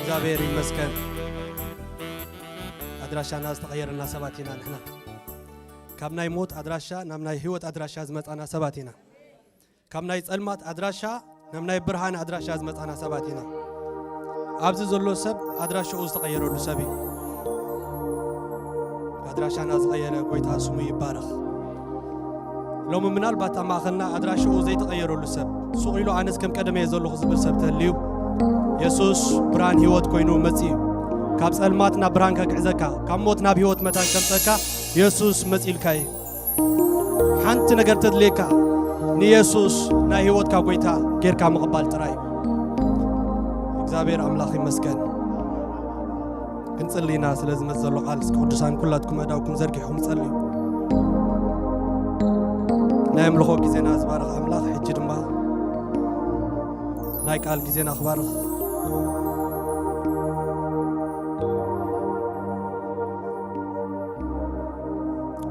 እግዚኣብሔር ይመስገን። ኣድራሻና ዝተቐየረና ሰባት ኢና ንሕና። ካብ ናይ ሞት ኣድራሻ ናብ ናይ ህይወት ኣድራሻ ዝመጻና ሰባት ኢና። ካብ ናይ ጸልማት ኣድራሻ ናብ ናይ ብርሃን ኣድራሻ ዝመጻና ሰባት ኢና። ኣብዚ ዘሎ ሰብ ኣድራሻኡ ዝተቐየረሉ ሰብ እዩ። ኣድራሻና ዝቐየረ ጎይታ ስሙ ይባረኽ። ሎሚ ምናልባት ኣብ ማእኸልና ኣድራሻኡ ዘይተቐየረሉ ሰብ፣ ሱቕ ኢሉ ኣነስ ከም ቀደመ እየ ዘለኹ ዝብል ሰብ ተልዩ፣ የሱስ ብርሃን ህይወት ኮይኑ መጺኡ እዩ። ካብ ጸልማት ናብ ብርሃን ከግዕዘካ፣ ካብ ሞት ናብ ህይወት መታን ከምጸካ የሱስ መጺልካ እዩ። ሓንቲ ነገር ተድልየካ፣ ንየሱስ ናይ ህይወትካ ጎይታ ጌርካ ምቕባል ጥራይ እዩ። እግዚኣብሔር ኣምላኽ ይመስገን። ክንጽሊ ኢና ስለ ዝመጽእ ዘሎ ቃል። እስኪ ቅዱሳን ኩላትኩም ኣእዳውኩም ዘርጊሕኩም ጸልዩ። ናይ ኣምልኾ ግዜና ዝባርኽ ኣምላኽ፣ ሕጂ ድማ ናይ ቃል ግዜና ክባርኽ።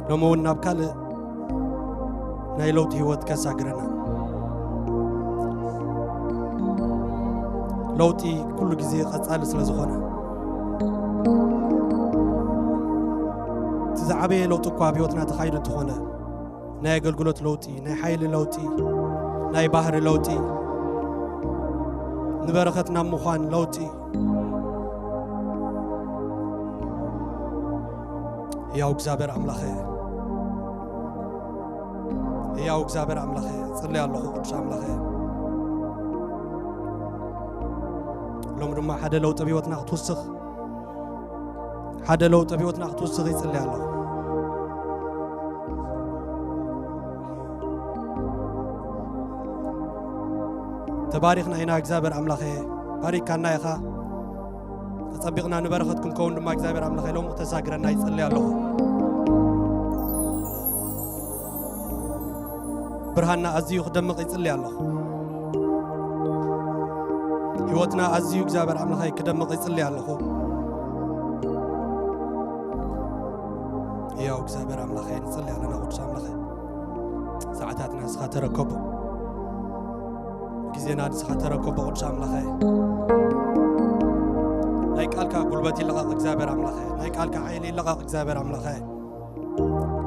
ሎሚ እውን ናብ ካልእ ናይ ለውጢ ህይወት ከሳግረና። ለውጢ ኩሉ ግዜ ቀጻሊ ስለ ዝኾነ፣ እቲ ዝዓበየ ለውጢ እኳ ኣብ ህይወትና ተኻይዱ እንተኾነ፣ ናይ ኣገልግሎት ለውጢ፣ ናይ ሓይሊ ለውጢ፣ ናይ ባህሪ ለውጢ፣ ንበረኸት ናብ ምዃን ለውጢ፣ ህያው እግዚኣብሔር ኣምላኸ፣ ህያው እግዚኣብሔር ኣምላኸ፣ ጽለይ ኣለኹ ቅዱስ ኣምላኸ። ሎም ድማ ሓደ ለውጢ ኣብ ህይወትና ክትውስኽ፣ ሓደ ለውጢ ኣብ ህይወትና ክትውስኽ ይጽለይ ኣለኹ። ተባሪኽና ኢና እግዚኣብሔር ኣምላኸ፣ ባሪካና ኢኻ። ተጸቢቕና ንበረኸት ክንከውን ድማ እግዚኣብሔር ኣምላኸ ሎም ክተሳግረና ይጽሊ ኣለኹ። ብርሃንና ኣዝዩ ክደምቕ ይጽሊ ኣለኹ። ህይወትና ኣዝዩ እግዚኣብሔር ኣምላኸይ ክደምቕ ይጽሊ ኣለኹ። ያው እግዚኣብሔር ኣምላኸይ ንጽሊ ኣለና። ቅዱስ ኣምላኸይ፣ ሰዓታትና ንስኻ ተረከቦ። ግዜና ንስኻ ተረከቦ። ቅዱስ ኣምላኸ፣ ናይ ቃልካ ጉልበት ይለቐቕ እግዚኣብሔር ኣምላኸ፣ ናይ ቃልካ ሓይሊ ይለቐቕ እግዚኣብሔር ኣምላኸ።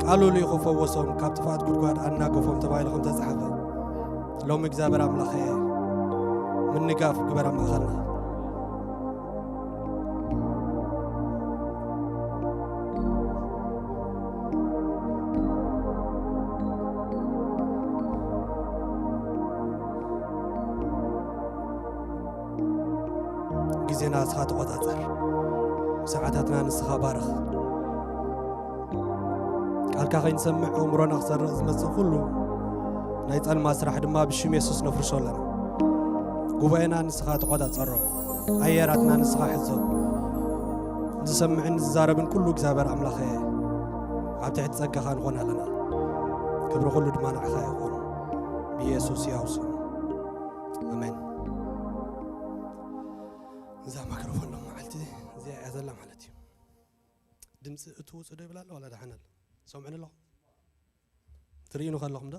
ቃሉ ልኢኹ ፈወሶም፣ ካብ ጥፍኣት ጉድጓድ ኣናገፎም ተባሂሉ ከም ተጻሕፈ፣ ሎሚ እግዚኣብሔር ኣምላኸ ምንጋፍ ግበር ኣብ ማእኸልና። ግዜና ንስኻ ተቖጻጸር፣ ሰዓታትና ንስኻ ባርኽ። ቃልካ ከይንሰምዕ ኣእምሮና ክሰርቕ ዝመጽእ ኩሉ ናይ ጸልማት ስራሕ ድማ ብሽም የሱስ ነፍርሶ ኣለና። ጉባኤና ንስኻ ተቖጻጸሮ፣ ኣየራትና ንስኻ ሕዞ። ዝሰምዕን ዝዛረብን ኩሉ እግዚኣብሔር ኣምላኸ ኣብ ትሕቲ ጸጋኻ ንኾን ኣለና። ክብሪ ኩሉ ድማ ንዓኻ ይኹን፣ ብየሱስ ያው ስም፣ ኣሜን። እዛ ማይክሮፎን ሎም መዓልቲ እዚኣ እያ ዘላ ማለት እዩ። ድምፂ እትውፁ ዶ ይብላ ኣሎ ዋላ ደሓን ኣሎ? ሰምዑኒ ኣለኹም? ትርእዩኒ ከለኹም ዶ?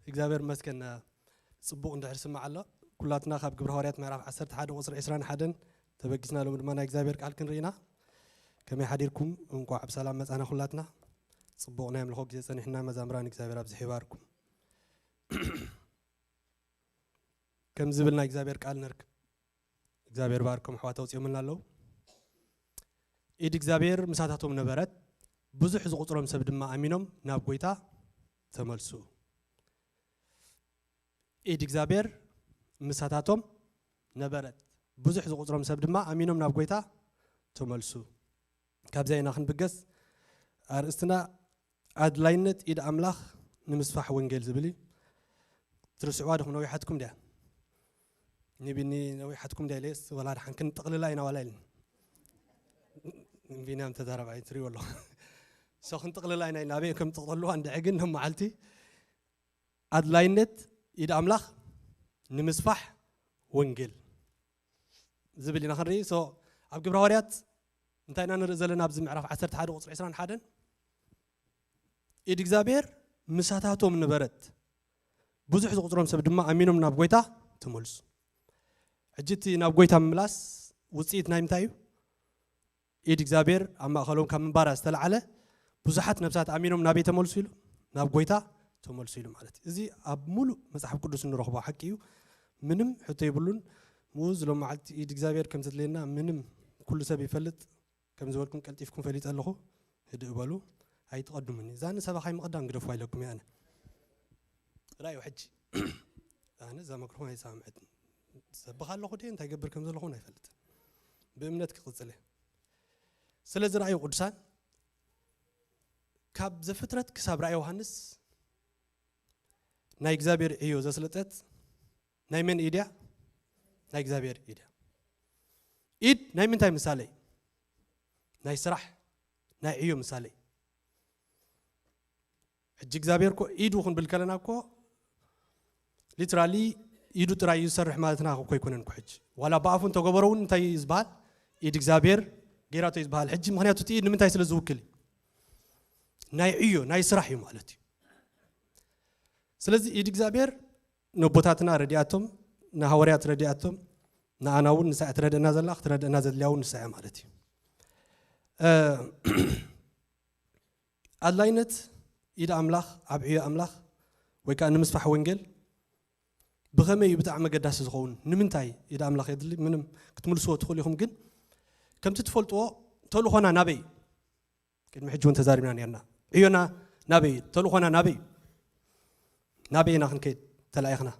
እግዚኣብሔር ይመስገን። ጽቡቕ እንድሕር ስማዕ ኣሎ። ኩላትና ካብ ግብረ ሃዋርያት ምዕራፍ ዓሰርተ ሓደ ቁጽሪ ዕስራን ሓደን ተበጊስና፣ ሎሚ ድማ ናይ እግዚኣብሔር ቃል ክንርኢ ኢና። ከመይ ሓዲርኩም? እንቋዕ ብሰላም መጻና ኩላትና። ጽቡቕ ናይ ኣምልኾ ግዜ ጸኒሕና። መዛምራን እግዚኣብሔር ኣብዚሑ ይባርኩም። ከም ዝብል ናይ እግዚኣብሔር ቃል ነርክብ። እግዚኣብሔር ባርኮም ኣሕዋት ኣውፅኦምልና ኣለዉ። ኢድ እግዚኣብሔር ምሳታቶም ነበረት፣ ብዙሕ ዝቑጽሮም ሰብ ድማ ኣሚኖም ናብ ጐይታ ተመልሱ። ኢድ እግዚኣብሔር ምሳታቶም ነበረት፣ ብዙሕ ዝቑጽሮም ሰብ ድማ ኣሚኖም ናብ ጐይታ ተመልሱ። ካብዚኣ ኢና ክንብገስ። ኣርእስትና ኣድላይነት ኢድ ኣምላኽ ንምስፋሕ ወንጌል ዝብል እዩ። ትርስዕዋ ዲኹም? ነዊሓትኩም ድያ? ኒቢኒ ነዊሓትኩም ድያ ኢለስ፣ ወላ ድሓን ክንጥቕልላ ኢና ዋላ ኢልን። ቢንያም ተዛረብ ኣይትሪእዎ ኣለኹ። ሶ ክንጥቕልላ ኢና ኢልና፣ ኣበይ ከም ትቕጠልዋ እንድዒ ግን ሎም መዓልቲ ኣድላይነት ኢድ ኣምላኽ ንምስፋሕ ወንጌል ዝብል ኢና ክንርኢ። ሶ ኣብ ግብረ ሃዋርያት እንታይ ኢና ንርኢ ዘለና? ኣብዚ ምዕራፍ ዓሰርተ ሓደ ቁጽሪ ዕስራን ሓደን፣ ኢድ እግዚኣብሔር ምሳታቶም ነበረት፣ ብዙሕ ዝቑጽሮም ሰብ ድማ ኣሚኖም ናብ ጐይታ ተመልሱ። ሕጂ እቲ ናብ ጎይታ ምምላስ ውፅኢት ናይ ምንታይ እዩ? ኢድ እግዚኣብሔር ኣብ ማእኸሎም ካብ ምንባራ ዝተላዓለ ብዙሓት ነብሳት ኣሚኖም ናበይ ተመልሱ ኢሉ? ናብ ጎይታ ተመልሱ ኢሉ ማለት እዩ። እዚ ኣብ ሙሉእ መጽሓፍ ቅዱስ እንረኽቦ ሓቂ እዩ። ምንም ሕቶ የብሉን። ምኡ ዝሎም መዓልቲ ኢድ እግዚኣብሔር ከም ዘድልየና ምንም ኩሉ ሰብ ይፈልጥ። ከም ዝበልኩም ቀልጢፍኩም ፈሊጠ ኣለኹ። ህድእ በሉ። ኣይትቐድሙኒ። እዛ ንሰባኻይ ምቕዳም ግደፉ ኣይለኩም እየ ኣነ። ራእዩ ሕጂ ኣነ እዛ መክሮፎን ኣይሰማምዐትን። ሰብኻ ኣለኹ ድየ እንታይ ገብር ከም ዘለኹ እውን ኣይፈልጥን። ብእምነት ክቕጽል እየ። ስለዚ ራእዩ ቅዱሳን ካብ ዘፍጥረት ክሳብ ራእይ ዮሃንስ ናይ እግዚኣብሔር ዕዮ ዘስለጠት ናይ መን ኢድ እያ? ናይ እግዚኣብሔር ኢድ እያ። ኢድ ናይ ምንታይ ምሳሌ እዩ? ናይ ስራሕ፣ ናይ ዕዮ ምሳሌ እዩ። ሕጂ እግዚኣብሔር እኮ ኢዱ ክንብል ከለና እኮ ሊትራሊ ኢዱ ጥራይ እዩ ዝሰርሕ ማለትና እኮ ኣይኮነን እኮ። ሕጂ ዋላ ብኣፉ እንተገበሮ እውን እንታይ እዩ ዝበሃል? ኢድ እግዚኣብሔር ጌራቶ እዩ ዝበሃል። ሕጂ ምኽንያቱ እቲ ኢድ ንምንታይ ስለ ዝውክል እዩ? ናይ ዕዮ ናይ ስራሕ እዩ ማለት እዩ። ስለዚ ኢድ እግዚኣብሔር ነቦታትና ረዲኣቶም፣ ንሃዋርያት ረዲኣቶም፣ ንኣና እውን ንሳ እያ ትረድእና ዘላ፣ ክትረድእና ዘድልያ እውን ንሳ እያ ማለት እዩ። እ፣ ኣድላይነት ኢድ ኣምላኽ ኣብ ዕዮ ኣምላኽ ወይ ከዓ ንምስፋሕ ወንጌል ብኸመይ እዩ ብጣዕሚ ኣገዳሲ ዝኸውን? ንምንታይ ኢድ ኣምላኽ የድሊ? ምንም ክትምልስዎ ትኽእሉ ኢኹም፣ ግን ከምቲ ትፈልጥዎ ተልእኾና ናበይ እዩ? ቅድሚ ሕጂ እውን ተዛሪብና ነርና። ዕዮና ናበይ እዩ? ተልእኾና ናበይ እዩ? ናበይ ኢና ክንከይድ ተላኢኽና?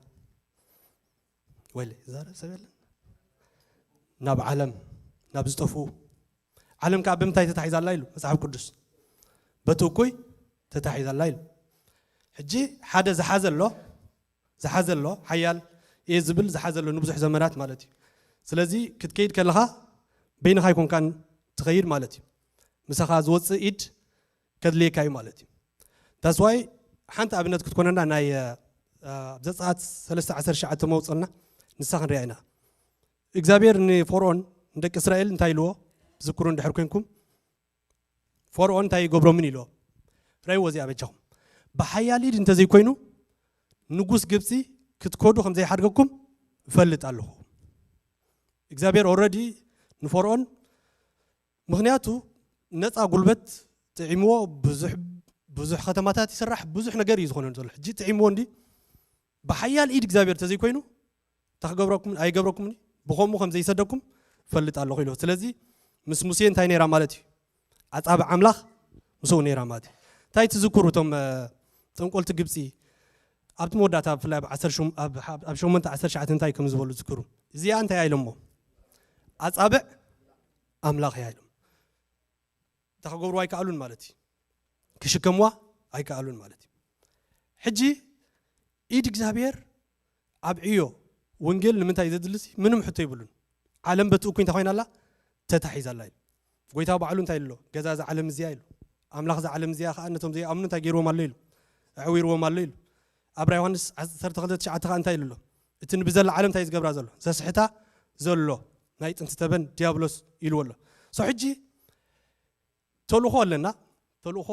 ወይለ ይዛረብ ሰብ የለን። ናብ ዓለም፣ ናብ ዝጠፍኡ። ዓለም ከዓ ብምንታይ ተታሒዛ ኣላ ኢሉ መጽሓፍ ቅዱስ? በቲ እኩይ ተታሒዛ ኣላ ኢሉ። ሕጂ ሓደ ዝሓዘ ኣሎ፣ ዝሓዘ ኣሎ፣ ሓያል እየ ዝብል ዝሓዘ ኣሎ ንብዙሕ ዘመናት ማለት እዩ። ስለዚ ክትከይድ ከለኻ በይንኻ ኣይኮንካን ትኸይድ ማለት እዩ። ምሳኻ ዝወፅእ ኢድ ከድልየካ እዩ ማለት እዩ። That's why ሓንቲ ኣብነት ክትኮነና ናይ፣ እ፣ ኣብ ዘጸኣት ሰለስተ ዓሰርተ ትሽዓተ መውፅእና ንሳ ክንሪኣ ኢና። እግዚኣብሔር ንፈርኦን ንደቂ እስራኤል እንታይ ኢልዎ? ዝክሩ እንድሕር ኮንኩም ፈርኦን እንታይ ይገብሮምን ኢልዎ? ረይዎ እዚኣ በጃኹም። ብሓያል ኢድ እንተዘይኮይኑ ንጉስ ግብፂ ክትከዱ ከም ዘይሓድገኩም እፈልጥ ኣለኹ። እግዚኣብሔር ኦልሬዲ ንፈርኦን፣ ምኽንያቱ ነፃ ጉልበት ጥዒምዎ ብዙሕ፣ ብዙሕ ከተማታት ይስራሕ፣ ብዙሕ ነገር እዩ ዝኾነ ዘሎ። ሕጂ ጥዒምዎ እንዲ ብሓያል ኢድ እግዚኣብሔር ተዘይኮይኑ እንታይ ክገብረኩም፣ ኣይገብረኩምን እዩ። ብኸምኡ ከም ዘይሰደኩም እፈልጥ ኣለኹ ኢልዎ። ስለዚ ምስ ሙሴ እንታይ ነይራ ማለት እዩ? ኣጻብዕ ኣምላኽ ምስኡ ነይራ ማለት እዩ። እንታይ ትዝክሩ እቶም፣ እ፣ ጠንቆልቲ ግብፂ ኣብቲ መወዳእታ ብፍላይ ኣብ ዓሰርተ ሸሞንተ፣ ኣብ፣ ኣብ ሸሞንተ ዓሰርተ ትሽዓተ እንታይ ከም ዝበሉ ዝክሩ። እዚኣ እንታይ ኢሎሞ? ኣጻብዕ ኣምላኽ እያ ኢሎም። እንታይ ክገብሩ ኣይከኣሉን ማለት እዩ። ክሽከምዋ ኣይከኣሉን ማለት እዩ። ሕጂ ኢድ እግዚኣብሔር ኣብ ዕዮ ወንጌል ንምንታይ ዘድልሲ ምንም ሕቶ ይብሉን። ዓለም በቲ እኩይ እንታይ ኮይና ኣላ? ተታሒዛ ኣላ ኢሉ። ጎይታ ባዕሉ እንታይ ኢሉ ኣሎ? ገዛ እዛ ዓለም እዚኣ ኢሉ። ኣምላኽ እዛ ዓለም እዚኣ ከዓ ነቶም ዘይኣምኑ እንታይ ገይርዎም ኣሎ ኢሉ? ኣዕዊርዎም ኣሎ ኢሉ። ኣብ ራእይ ዮሃንስ ዓሰርተ ክልተ ትሽዓተ ከዓ እንታይ ኢሉ ኣሎ? እቲ ንብዘላ ዓለም እንታይ ዝገብራ ዘሎ? ዘስሕታ ዘሎ ናይ ጥንቲ ተበን ዲያብሎስ ኢልዎ ኣሎ። So ሕጂ ተልእኾ ኣለና። ተልእኾ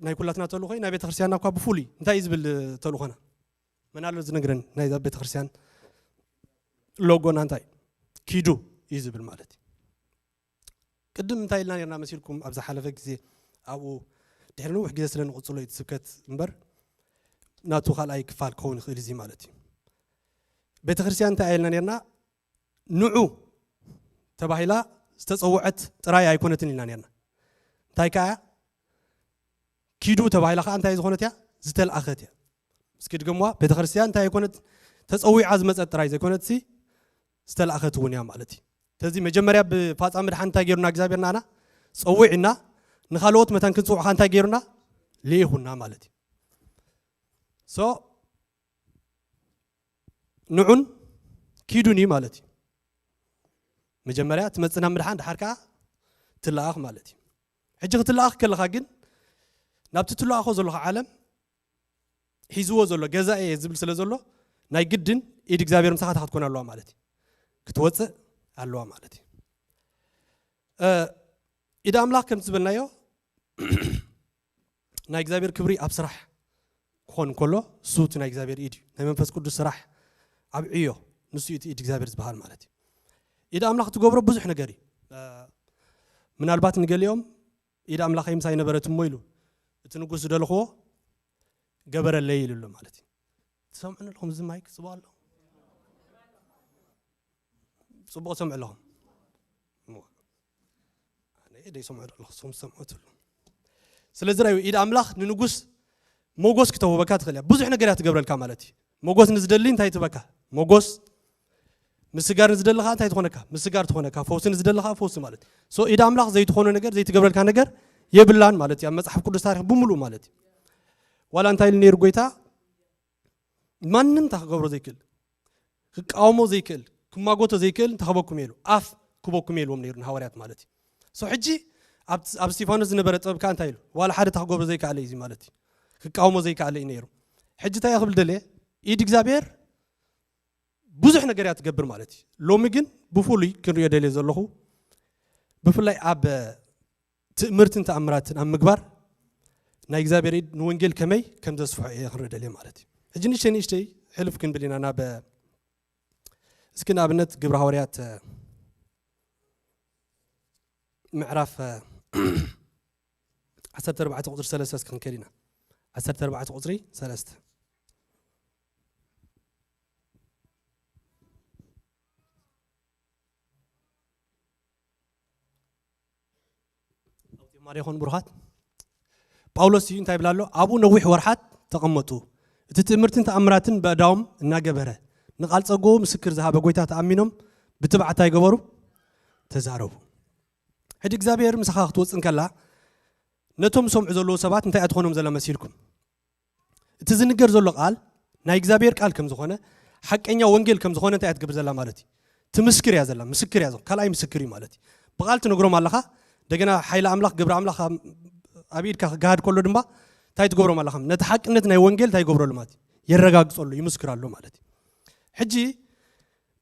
ናይ ኩላትና ተልእኾ እዩ። ናይ ቤተ ክርስቲያንና እኳ ብፍሉይ እንታይ እዩ ዝብል ተልእኾና? መን ኣሎ ዝነግረን? ናይ ቤተ ክርስቲያን ሎጎና እንታይ? ኪዱ እዩ ዝብል ማለት እዩ። ቅድም እንታይ ኢልና ነርና መሲልኩም? ኣብ ዝሓለፈ ግዜ ኣብኡ ድሕሪ ነዊሕ ግዜ ስለ ንቕጽሎ እዩ እቲ ስብከት እምበር ናቱ ካልኣይ ክፋል ክኸውን ይኽእል እዚ ማለት እዩ። ቤተ ክርስቲያን እንታይ ኢልና ነርና? ንዑ ተባሂላ ዝተጸውዐት ጥራይ ኣይኮነትን ኢልና ነርና። እንታይ ከኣ ኪዱ ተባሂላ ከኣ እንታይ ዝኾነት እያ? ዝተልኣኸት እያ። እስኪ ድገምዋ፣ ቤተ ክርስቲያን እንታይ ኣይኮነት? ተጸዊዓ ዝመጸት ጥራይ ዘይኮነትሲ ዝተልኣኸት እውን እያ ማለት እዩ። ስለዚ መጀመርያ ብፋጻ ምድሓን እንታይ ገይሩና እግዚኣብሔር ንኣና? ጸዊዕና፣ ንኻልኦት መታን ክንጽውዕኻ እንታይ ገይሩና? ልኢኹና ማለት እዩ። So ንዑን ኪዱን እዩ ማለት እዩ። መጀመርያ ትመጽእ ናብ ምድሓን፣ ድሓር ከኣ ትለኣኽ ማለት እዩ። ሕጂ ክትለኣኽ ከለኻ ግን ናብቲ ትለኣኾ ዘለኻ ዓለም ሒዝዎ ዘሎ ገዛ እየ ዝብል ስለ ዘሎ ናይ ግድን ኢድ እግዚኣብሔር ምሳኻ እታ ክትኮን ኣለዋ ማለት እዩ። ክትወጽእ ኣለዋ ማለት እዩ። እ፣ ኢድ ኣምላኽ ከም ዝበልናዮ ናይ እግዚኣብሔር ክብሪ ኣብ ስራሕ ክኾን እንከሎ እሱ እቲ ናይ እግዚኣብሔር ኢድ እዩ። ናይ መንፈስ ቅዱስ ስራሕ ኣብ ዕዮ ንሱ እዩ እቲ ኢድ እግዚኣብሔር ዝበሃል ማለት እዩ። ኢድ ኣምላኽ ትገብሮ ብዙሕ ነገር እዩ። ምናልባት ንገሊኦም ኢድ ኣምላኸይ ምሳይ ነበረት እሞ ኢሉ እቲ ንጉስ ዝደለኽዎ ገበረለይ ኢሉ ኣሎ ማለት እዩ። ትሰምዑኒ ኣለኹም? እዚ ማይክ ጽቡቕ ኣሎ? ጽቡቕ ሰምዑ ኣለኹም? ኣነ ደይ ሰምዑ ኣለኹ፣ ስኹም ሰምዑ ትብሉ። ስለዚ ራዩ ኢድ ኣምላኽ ንንጉስ ሞጎስ ክተውበካ ትኽእል እያ። ብዙሕ ነገር እያ ትገብረልካ ማለት እዩ። ሞጎስ ንዝደሊ እንታይ ትበካ? ሞጎስ። ምስጋር ንዝደሊ ኸዓ እንታይ ትኾነካ? ምስጋር ትኾነካ። ፈውሲ ንዝደሊ ኸዓ ፈውሲ ማለት እዩ። ሶ ኢድ ኣምላኽ ዘይትኾኖ ነገር፣ ዘይትገብረልካ ነገር የብላን ማለት እዩ። ኣብ መጽሓፍ ቅዱስ ታሪኽ ብምሉእ ማለት እዩ። ዋላ እንታይ ኢሉ ነይሩ ጎይታ? ማንም እንታይ ክገብሮ ዘይክእል፣ ክቃወሞ ዘይክእል፣ ክማጎቶ ዘይክእል እንታይ ክበኩም ኢሉ? ኣፍ ክበኩም ኢልዎም ነይሩ ንሃዋርያት ማለት እዩ። ሶ ሕጂ ኣብ፣ ኣብ እስጢፋኖስ ዝነበረ ጥበብ ከኣ እንታይ ኢሉ? ዋላ ሓደ እንታይ ክገብሮ ዘይከኣለ እዩ እዚ ማለት እዩ። ክቃወሞ ዘይከኣለ እዩ ነይሩ። ሕጂ እንታይ እየ ክብል ደልየ? ኢድ እግዚኣብሔር ብዙሕ ነገር እያ ትገብር ማለት እዩ። ሎሚ ግን ብፍሉይ ክንሪኦ ደልየ ዘለኹ፣ ብፍላይ ኣብ ትእምርትን ተኣምራትን ኣብ ምግባር ናይ እግዚኣብሔር ኢድ ንወንጌል ከመይ ከም ዘስፍሖ እየ ክንርኢ ደልየ ማለት እዩ። ሕጂ ንእሽተይ ንእሽተይ ሕልፍ ክንብል ኢና ናብ፣ እስኪ ንኣብነት ግብረ ሃዋርያት ምዕራፍ ዓሰርተ ኣርባዕተ ቁጽሪ ሰለስተ እስኪ ክንከድ ኢና። ዓሰርተ ኣርባዕተ ቁጽሪ ሰለስተ። ኣውፂኦም ማርያኾን ብሩኻት። ጳውሎስ እዩ እንታይ ይብል ኣሎ? ኣብኡ ነዊሕ ወርሓት ተቐመጡ። እቲ ትእምርትን ተኣምራትን በእዳዎም እናገበረ ንቓል ጸግኡ ምስክር ዝሃበ ጎይታ ተኣሚኖም ብትብዓት እንታይ ገበሩ? ተዛረቡ። ሕጂ እግዚኣብሔር ምሳኻ ክትወጽእ እንከላ ነቶም ዝሰምዑ ዘለዉ ሰባት እንታይ እያ ትኾኖም ዘላ መሲልኩም? እቲ ዝንገር ዘሎ ቃል ናይ እግዚኣብሔር ቃል ከም ዝኾነ፣ ሓቀኛ ወንጌል ከም ዝኾነ እንታይ እያ ትገብር ዘላ ማለት እዩ? ትምስክር እያ ዘላ፣ ምስክር እያ ዘ-፣ ካልኣይ ምስክር እዩ ማለት እዩ። ብቓል ትነግሮም ኣለኻ፣ እንደገና ሓይሊ ኣምላኽ፣ ግብሪ ኣምላኽ ኣብ፣ ኣብ ኢድካ ክገሃድ ከሎ ድማ እንታይ ትገብሮም ኣለኻ? ነቲ ሓቅነት ናይ ወንጌል እንታይ ይገብረሉ ማለት እዩ? የረጋግጸሉ፣ ይምስክር ኣሎ ማለት እዩ። ሕጂ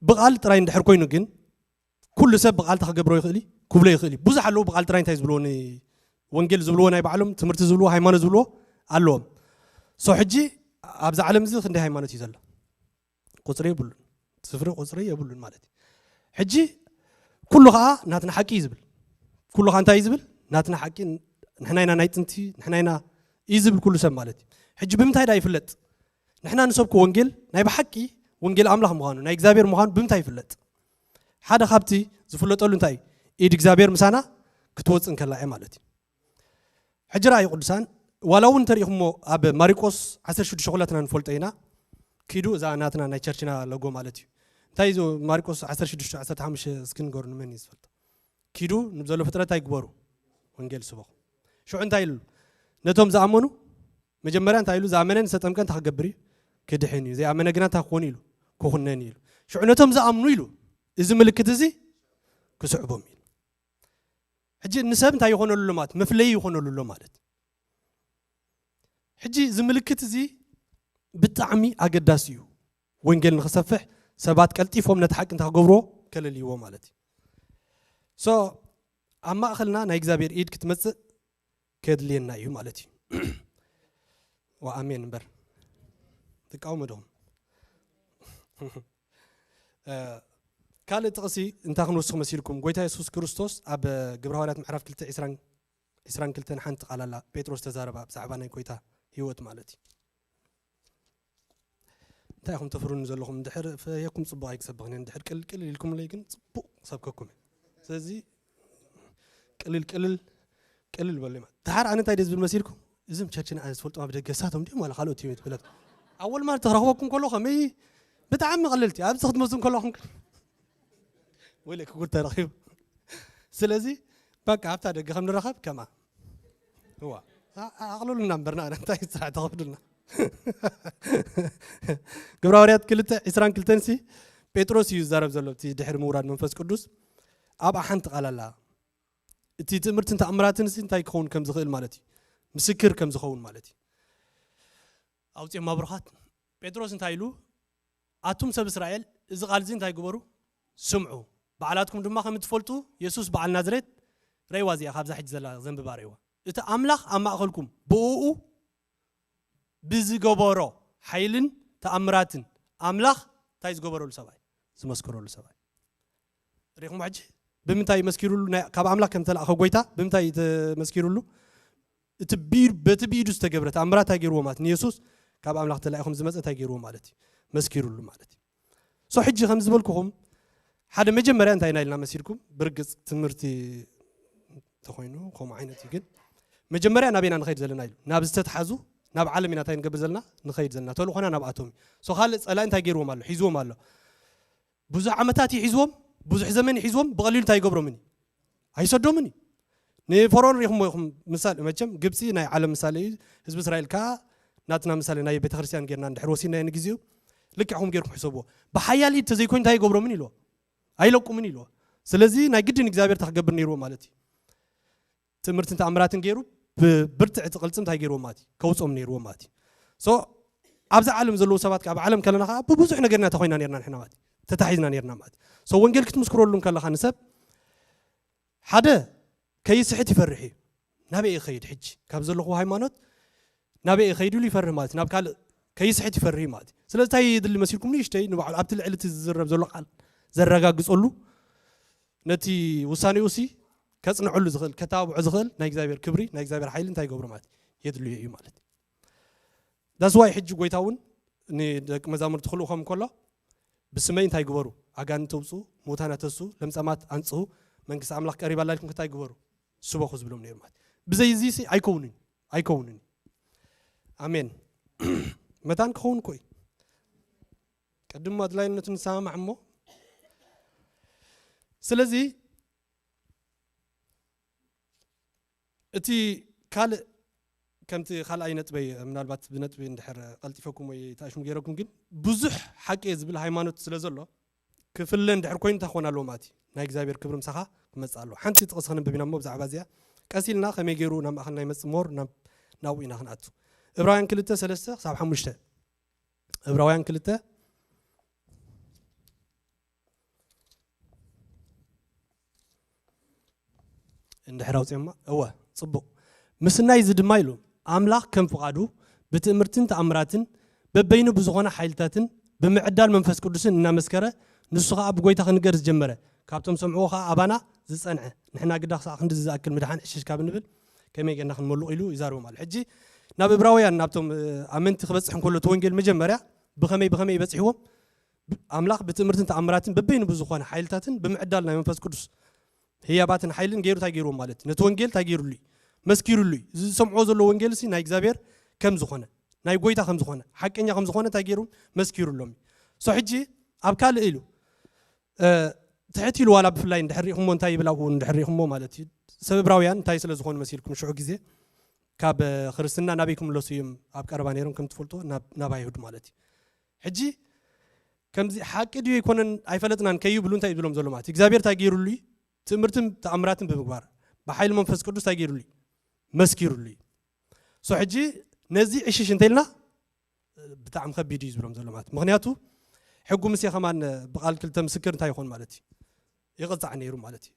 ብቓል ጥራይ እንድሕር ኮይኑ ግን ኩሉ ሰብ ብቓል እንታይ ክገብሮ ይኽእል እዩ? ክብሎ ይኽእል እዩ። ብዙሕ ኣለዉ ብቓል ጥራይ እንታይ ዝብልዎ ን-፣ ወንጌል ዝብልዎ ናይ ባዕሎም፣ ትምህርቲ ዝብልዎ፣ ሃይማኖት ዝብልዎ ኣለዎም። ሶ ሕጂ ኣብዛ ዓለም እዚ ክንደይ ሃይማኖት እዩ ዘሎ? ቁጽሪ የብሉን። ስፍሪ ቁጽሪ የብሉን ማለት እዩ። ሕጂ ኩሉ ኸኣ ናትና ሓቂ እዩ ዝብል። ኩሉ ኸኣ እንታይ እዩ ዝብል? ናትና ሓቂ፣ ንሕና ኢና ናይ ጥንቲ፣ ንሕና ኢና እዩ ዝብል ኩሉ ሰብ ማለት እዩ። ሕጂ ብምንታይ ደኣ ይፍለጥ? ንሕና ንሰብኮ ወንጌል ናይ ብሓቂ ወንጌል ኣምላኽ ምዃኑ፣ ናይ እግዚኣብሔር ምዃኑ ብምንታይ ይፍለጥ? ሓደ ካብቲ ዝፍለጠሉ እንታይ እዩ? ኢድ እግዚኣብሔር ምሳና ክትወጽእ እንከላ እያ ማለት እዩ። ሕጂ ረኣዩ ቅዱሳን፣ ዋላ እውን እንተሪኢኹሞ ኣብ ማሪቆስ ዓሰርተ ሽዱሽተ ኩላትና ንፈልጦ ኢና። ኪዱ እዛ ናትና ናይ ቸርችና ሎጎ ማለት እዩ። እንታይ እዩ ማሪቆስ ዓሰርተ ሽዱሽተ ዓሰርተ ሓሙሽተ እስኪ ንገሩ ንመን እዩ ዝፈልጦ? ኪዱ ንብዘሎ ፍጥረት እንታይ ግበሩ? ወንጌል ስበኹ። ሽዑ እንታይ ኢሉ? ነቶም ዝኣመኑ መጀመርያ እንታይ ኢሉ? ዝኣመነ ንዝተጠምቀ እንታይ ክገብር እዩ? ክድሕን እዩ። ዘይኣመነ ግና እንታይ ክኾን ኢሉ? ክኹነን እዩ ኢሉ። ሽዑ ነቶም ዝኣምኑ ኢሉ፣ እዚ ምልክት እዚ ክስዕቦም እዩ። ሕጂ ንሰብ እንታይ ይኾነሉ ኣሎ ማለት? መፍለዪ ይኾነሉ ኣሎ ማለት። ሕጂ እዚ ምልክት እዚ ብጣዕሚ ኣገዳሲ እዩ። ወንጌል ንኽሰፍሕ ሰባት ቀልጢፎም ነቲ ሓቂ እንታይ ክገብርዎ? ከለልይዎ ማለት እዩ። ሶ ኣብ ማእኸልና ናይ እግዚኣብሔር ኢድ ክትመጽእ ከድልየና እዩ ማለት እዩ። ወኣሜን እምበር። ትቃወሙ ዶ? እ፣ ካልእ ጥቕሲ እንታይ ክንወስኽ መሲልኩም? ጎይታ የሱስ ክርስቶስ ኣብ ግብረ ሃዋርያት ምዕራፍ ክልተ ዒስራን፣ ዒስራን ክልተን ሓንቲ ቃል ኣላ። ጴጥሮስ ተዛረባ ብዛዕባ ናይ ጎይታ ህይወት ማለት እዩ። እንታይ ኢኹም ተፍሩኒ ዘለኹም? እንድሕር ፈየኩም ጽቡቕ ኣይክሰብኽን እየ። እንድሕር ቅልል ቅልል ኢልኩምለይ ግን ጽቡቕ ክሰብከኩም እየ። ስለዚ ቅልል ቅልል ቅልል በሉ ማለት። ደሓር ኣነ እንታይ ደስ ዝብል መሲልኩም? እዞም ቸርችና ኣነ ዝፈልጦም ኣብ ደገ እሳቶም ድዮም ዋላ ካልኦት እዮም ትብለት። ኣብ ወልማርት ክረኽበኩም ከሎ ከመይ ብጣዕሚ ቀለልቲ። ኣብዚ ክትመጹ ከለኹም ወይለ ክጉድ ተረኺቡ። ስለዚ በቃ ኣብታ ደገ ከም ንራኸብ ከምኣ። እዋ። ኣ-፣ ኣ-፣ ኣቕልሉና እምበርና እንታይ ስራሕ ተኸፍሉልና። ግብረ ሃዋርያት ክልተ ዒስራን ክልተን ሲ ጴጥሮስ እዩ ዝዛረብ ዘሎ፣ እቲ ድሕሪ ምውራድ መንፈስ ቅዱስ። ኣብኣ ሓንቲ ቃል ኣላ። እቲ ትእምርትን ተኣምራትን ሲ እንታይ ክኸውን ከም ዝኽእል ማለት እዩ? ምስክር ከም ዝኸውን ማለት እዩ። ኣውፅኦም ብሩኻት። ጴጥሮስ እንታይ ኢሉ? ኣቱም ሰብ እስራኤል፣ እዚ ቃል እዚ እንታይ ግበሩ? ስምዑ። ባዕላትኩም ድማ ከም እትፈልጡ፣ የሱስ በዓል ናዝሬት፣ ረእይዋ እዚኣ፣ ካብዛ ሕጂ ዘላ ዘንብባ ረእይዋ። እቲ ኣምላኽ ኣብ ማእኸልኩም፣ ብእኡ ብዝገበሮ ሓይልን ተኣምራትን፣ ኣምላኽ እንታይ ዝገበረሉ ሰብኣይ? ትመስክረሉ ሰብኣይ ሪኹም ሕጂ ብምንታይ መስኪሩሉ? ካብ ኣምላኽ ከም ተላእኸ ጎይታ ብምንታይ ተመስኪሩሉ? እቲ በቲ ብኢዱ ዝተገብረ ተኣምራት እንታይ ገይርዎ ማለት ንየሱስ ካብ ኣምላኽ ተላኢኹም ዝመፀ እንታይ ገይርዎ ማለት እዩ? መስኪሩሉ ማለት እዩ። ሶ ሕጂ ከም ዝበልኩኹም ሓደ መጀመርያ እንታይ ኢና ኢልና መሲልኩም? ብርግፅ ትምህርቲ ተኮይኑ ከምኡ ዓይነት እዩ። ግን መጀመርያ ናበይና ንኸይድ ዘለና ኢሉ ናብ ዝተትሓዙ ናብ ዓለም ኢና እንታይ ንገብር ዘለና ንኸይድ ዘለና ተልእኾና ናብኣቶም እዩ። ሶ ካልእ ፀላኢ እንታይ ገይርዎም ኣሎ? ሒዝዎም ኣሎ። ብዙሕ ዓመታት ይሒዝዎም፣ ብዙሕ ዘመን ይሒዝዎም፣ ብቐሊሉ እንታይ ይገብሮምን እዩ? ኣይሰዶምን እዩ። ንፈርኦን ሪኹሞ ኢኹም ምሳሌ። መቸም ግብፂ ናይ ዓለም ምሳሌ እዩ። ህዝቢ እስራኤል ከዓ ናትና ምሳሌ ናይ ቤተክርስትያን ጌርና እንድሕር ወሲናዮ ንግዜኡ ልክዕኹም ጌርኩም ሕሰብዎ። ብሓያል ኢድ ተዘይኮይኑ እንታይ ይገብሮምን ኢልዎ? ኣይለቁምን ኢልዎ። ስለዚ ናይ ግድን እግዚኣብሔር እንታይ ክገብር ነይርዎ ማለት እዩ? ትምህርትን ተኣምራትን ገይሩ ብብርትዕ እቲ ቅልፅም እንታይ ገይርዎ ማለት እዩ? ከውፅኦም ነይርዎ ማለት እዩ። ሶ ኣብዛ ዓለም ዘለዉ ሰባት ኣብ ዓለም ከለና ከዓ ብብዙሕ ነገርና ተኮይና ነርና ንሕና ማለት እዩ። ተታሒዝና ነርና ማለት እዩ። ሶ ወንጌል ክትምስክረሉ ከለካ ንሰብ ሓደ ከይስሕት ይፈርሕ እዩ። ናበይ ይኸይድ ሕጂ ካብ ዘለኹ ሃይማኖት ናበይ ይኸይድ ኢሉ ይፈርህ ማለት እዩ። ናብ ካልእ ከይስሕት ይፈርህ እዩ ማለት እዩ። ስለዚ እንታይ የድሊ መሲልኩም ንእሽተይ ንባዕሉ ኣብቲ ልዕሊ እቲ ዝዝረብ ዘሎ ቃል ዘረጋግፀሉ ነቲ ውሳኔኡ ሲ ከጽንዐሉ ዝኽእል ከተባብዖ ዝኽእል ናይ እግዚኣብሔር ክብሪ ናይ እግዚኣብሔር ሓይሊ እንታይ ይገብሮ ማለት የድልዮ እዩ ማለት እዩ። ዳስ ዋይ ሕጂ ጎይታ እውን ንደቂ መዛሙርቲ ክልእኾም ከሎ ብስመይ እንታይ ግበሩ? ኣጋንንቲ ተውፅኡ፣ ሙታን ኣተሱ፣ ለምጻማት ኣንጽሁ፣ መንግስቲ ኣምላኽ ቀሪባ ኣላ ኢልኩም እንታይ ግበሩ? ስበኹ ዝብሎም ነይሩ ማለት ብዘይ እዚ ሲ ኣይከውንን ኣይከውንን። ኣሜን። መታን ክኸውን እኮ እዩ። ቅድም ኣድላይነቱ ንሰማማዕ እሞ ስለዚ እቲ ካልእ ከምቲ ካልኣይ ነጥበይ ምናልባት ብነጥቢ እንድሕር ቀልጢፈኩም ወይ ተኣሽሙ ገይረኩም ግን ብዙሕ ሓቂ እየ ዝብል ሃይማኖት ስለ ዘሎ ክፍለ እንድሕር ኮይኑ እንታይ ክኾን ኣለዎ ማለት እዩ ናይ እግዚኣብሔር ክብሪ ምሳኻ ክመፅእ ኣለዎ። ሓንቲ ጥቕሲ ከነንብብ ኢና እሞ ብዛዕባ እዚኣ ቀስ ኢልና ከመይ ገይሩ ናብ ማእኸል ናይ መፅእ ሞር ናብኡ ኢና ክንኣቱ። እብራውያን ክልተ ሰለስተ ክሳብ ሓሙሽተ እብራውያን ክልተ እንድሕር ኣውፅኦማ እወ ፅቡቕ ምስናይ እዚ ድማ ኢሉ ኣምላኽ ከም ፍቓዱ ብትእምርትን ተኣምራትን በበይኑ ብዝኾነ ሓይልታትን ብምዕዳል መንፈስ ቅዱስን እናመስከረ ንሱ ከዓ ብጎይታ ክንገር ዝጀመረ ካብቶም ሰምዕዎ ከዓ ኣባና ዝፀንዐ ንሕና ግዳ ክሳዕ ክንዲ ዝኣክል ምድሓን ዕሽሽ ካብ ንብል ከመይ ጌርና ክንመልቕ ኢሉ ይዛርቦም ኣሎ። ሕጂ ናብ እብራውያን ናብቶም ኣመንቲ ክበፅሕ እንከሎ እቲ ወንጌል መጀመርያ ብኸመይ ብኸመይ ይበፅሕዎም ኣምላኽ ብትእምርትን ተኣምራትን በበይኑ ብዝኾነ ሓይልታትን ብምዕዳል ናይ መንፈስ ቅዱስ ህያባትን ሓይልን ገይሩ እንታይ ገይርዎም ማለት ነቲ ወንጌል እንታይ ገይሩሉ እዩ መስኪሩሉ እዩ። እዚ ዝሰምዕዎ ዘሎ ወንጌል ሲ ናይ እግዚኣብሔር ከም ዝኾነ ናይ ጎይታ ከም ዝኾነ ሓቀኛ ከም ዝኾነ እንታይ ገይሩ መስኪሩሎም እዩ። ሶ ሕጂ ኣብ ካልእ ኢሉ ትሕት ኢሉ ዋላ ብፍላይ እንድሕር ሪኢኹሞ እንታይ ይብል ኣብኡ እንድሕር ሪኢኹሞ ማለት እዩ ሰብ እብራውያን እንታይ ስለ ዝኾኑ መሲልኩም ሽዑ ግዜ ካብ ክርስትና ናበይ ክምለሱ እዮም ኣብ ቀረባ ነይሮም ከም ትፈልጡ ናብ ኣይሁድ ማለት እዩ። ሕጂ ከምዚ ሓቂ ድዩ ኣይኮነን ኣይፈለጥናን ከይብሉ እንታይ ይብሎም ዘሎ ማለት እግዚኣብሔር እንታይ ገይሩሉ እዩ ትእምርትን ተኣምራትን ብምግባር ብሓይሊ መንፈስ ቅዱስ እንታይ ገይሩሉ እዩ መስኪሩሉ እዩ። ሶ ሕጂ ነዚ ዕሽሽ እንተኢልና ብጣዕሚ ከቢድ እዩ ዝብሎም ዘሎ ማለት ምክንያቱ ሕጉ ምሴ ከማን ብቃል ክልተ ምስክር እንታይ ይኾን ማለት እዩ ይቕፃዕ ነይሩ ማለት እዩ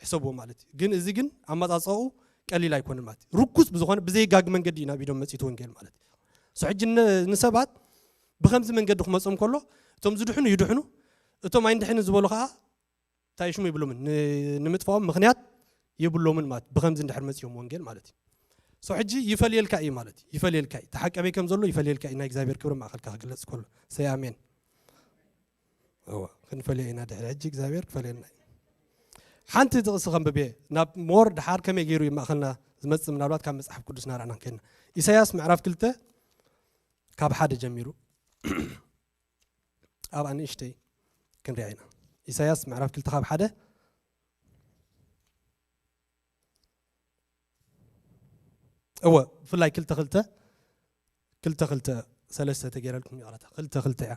ሕሰብዎ ማለት እዩ። ግን እዚ ግን ኣመፃፅኣኡ ቀሊል ኣይኮነን ማለት እዩ። ርኩስ ብዝኾነ ብዘይጋግ መንገዲ እዩ ናብ ኢዶም መፂቱ ወንጌል ማለት እዩ። ሶ ሕጂ ንሰባት ብከምዚ መንገዲ ክመፆም ከሎ እቶም ዝድሕኑ ይድሕኑ እቶም ኣይንድሕንን ዝበሉ ከዓ እንታይ ሽሙ ይብሎምን ንምጥፋኦም ምክንያት የብሎምን ማለት ብከምዚ እንድሕር መፂኦም ወንጌል ማለት እዩ። ሶ ሕጂ ይፈልየልካ እዩ ማለት እዩ ይፈልየልካ እዩ ተሓቀበይ ከም ዘሎ ይፈልየልካ እዩ ናይ እግዚኣብሔር ክብሪ ማእኸልካ ክግለፅ ከሎ ሰይ ኣሜን። እወ ክንፈልዮ ኢና ድሕሪ ሕጂ እግዚኣብሔር ክፈልየልና እዩ። ሓንቲ ጥቕሲ ከንብብ እየ ናብ ሞር ድሓር ከመይ ገይሩ እዩ ማእኸልና ዝመፅእ ምናልባት ካብ መፅሓፍ ቅዱስ ናርኣና ከይድና ኢሳያስ ምዕራፍ ክልተ ካብ ሓደ ጀሚሩ ኣብኣ ንእሽተይ ክንሪኣ ኢና። ኢሳያስ ምዕራፍ ክልተ ካብ ሓደ እወ ብፍላይ ክልተ ክልተ ክልተ ክልተ ሰለስተ ተገይረልኩም ይቕረታ ክልተ ክልተ እያ።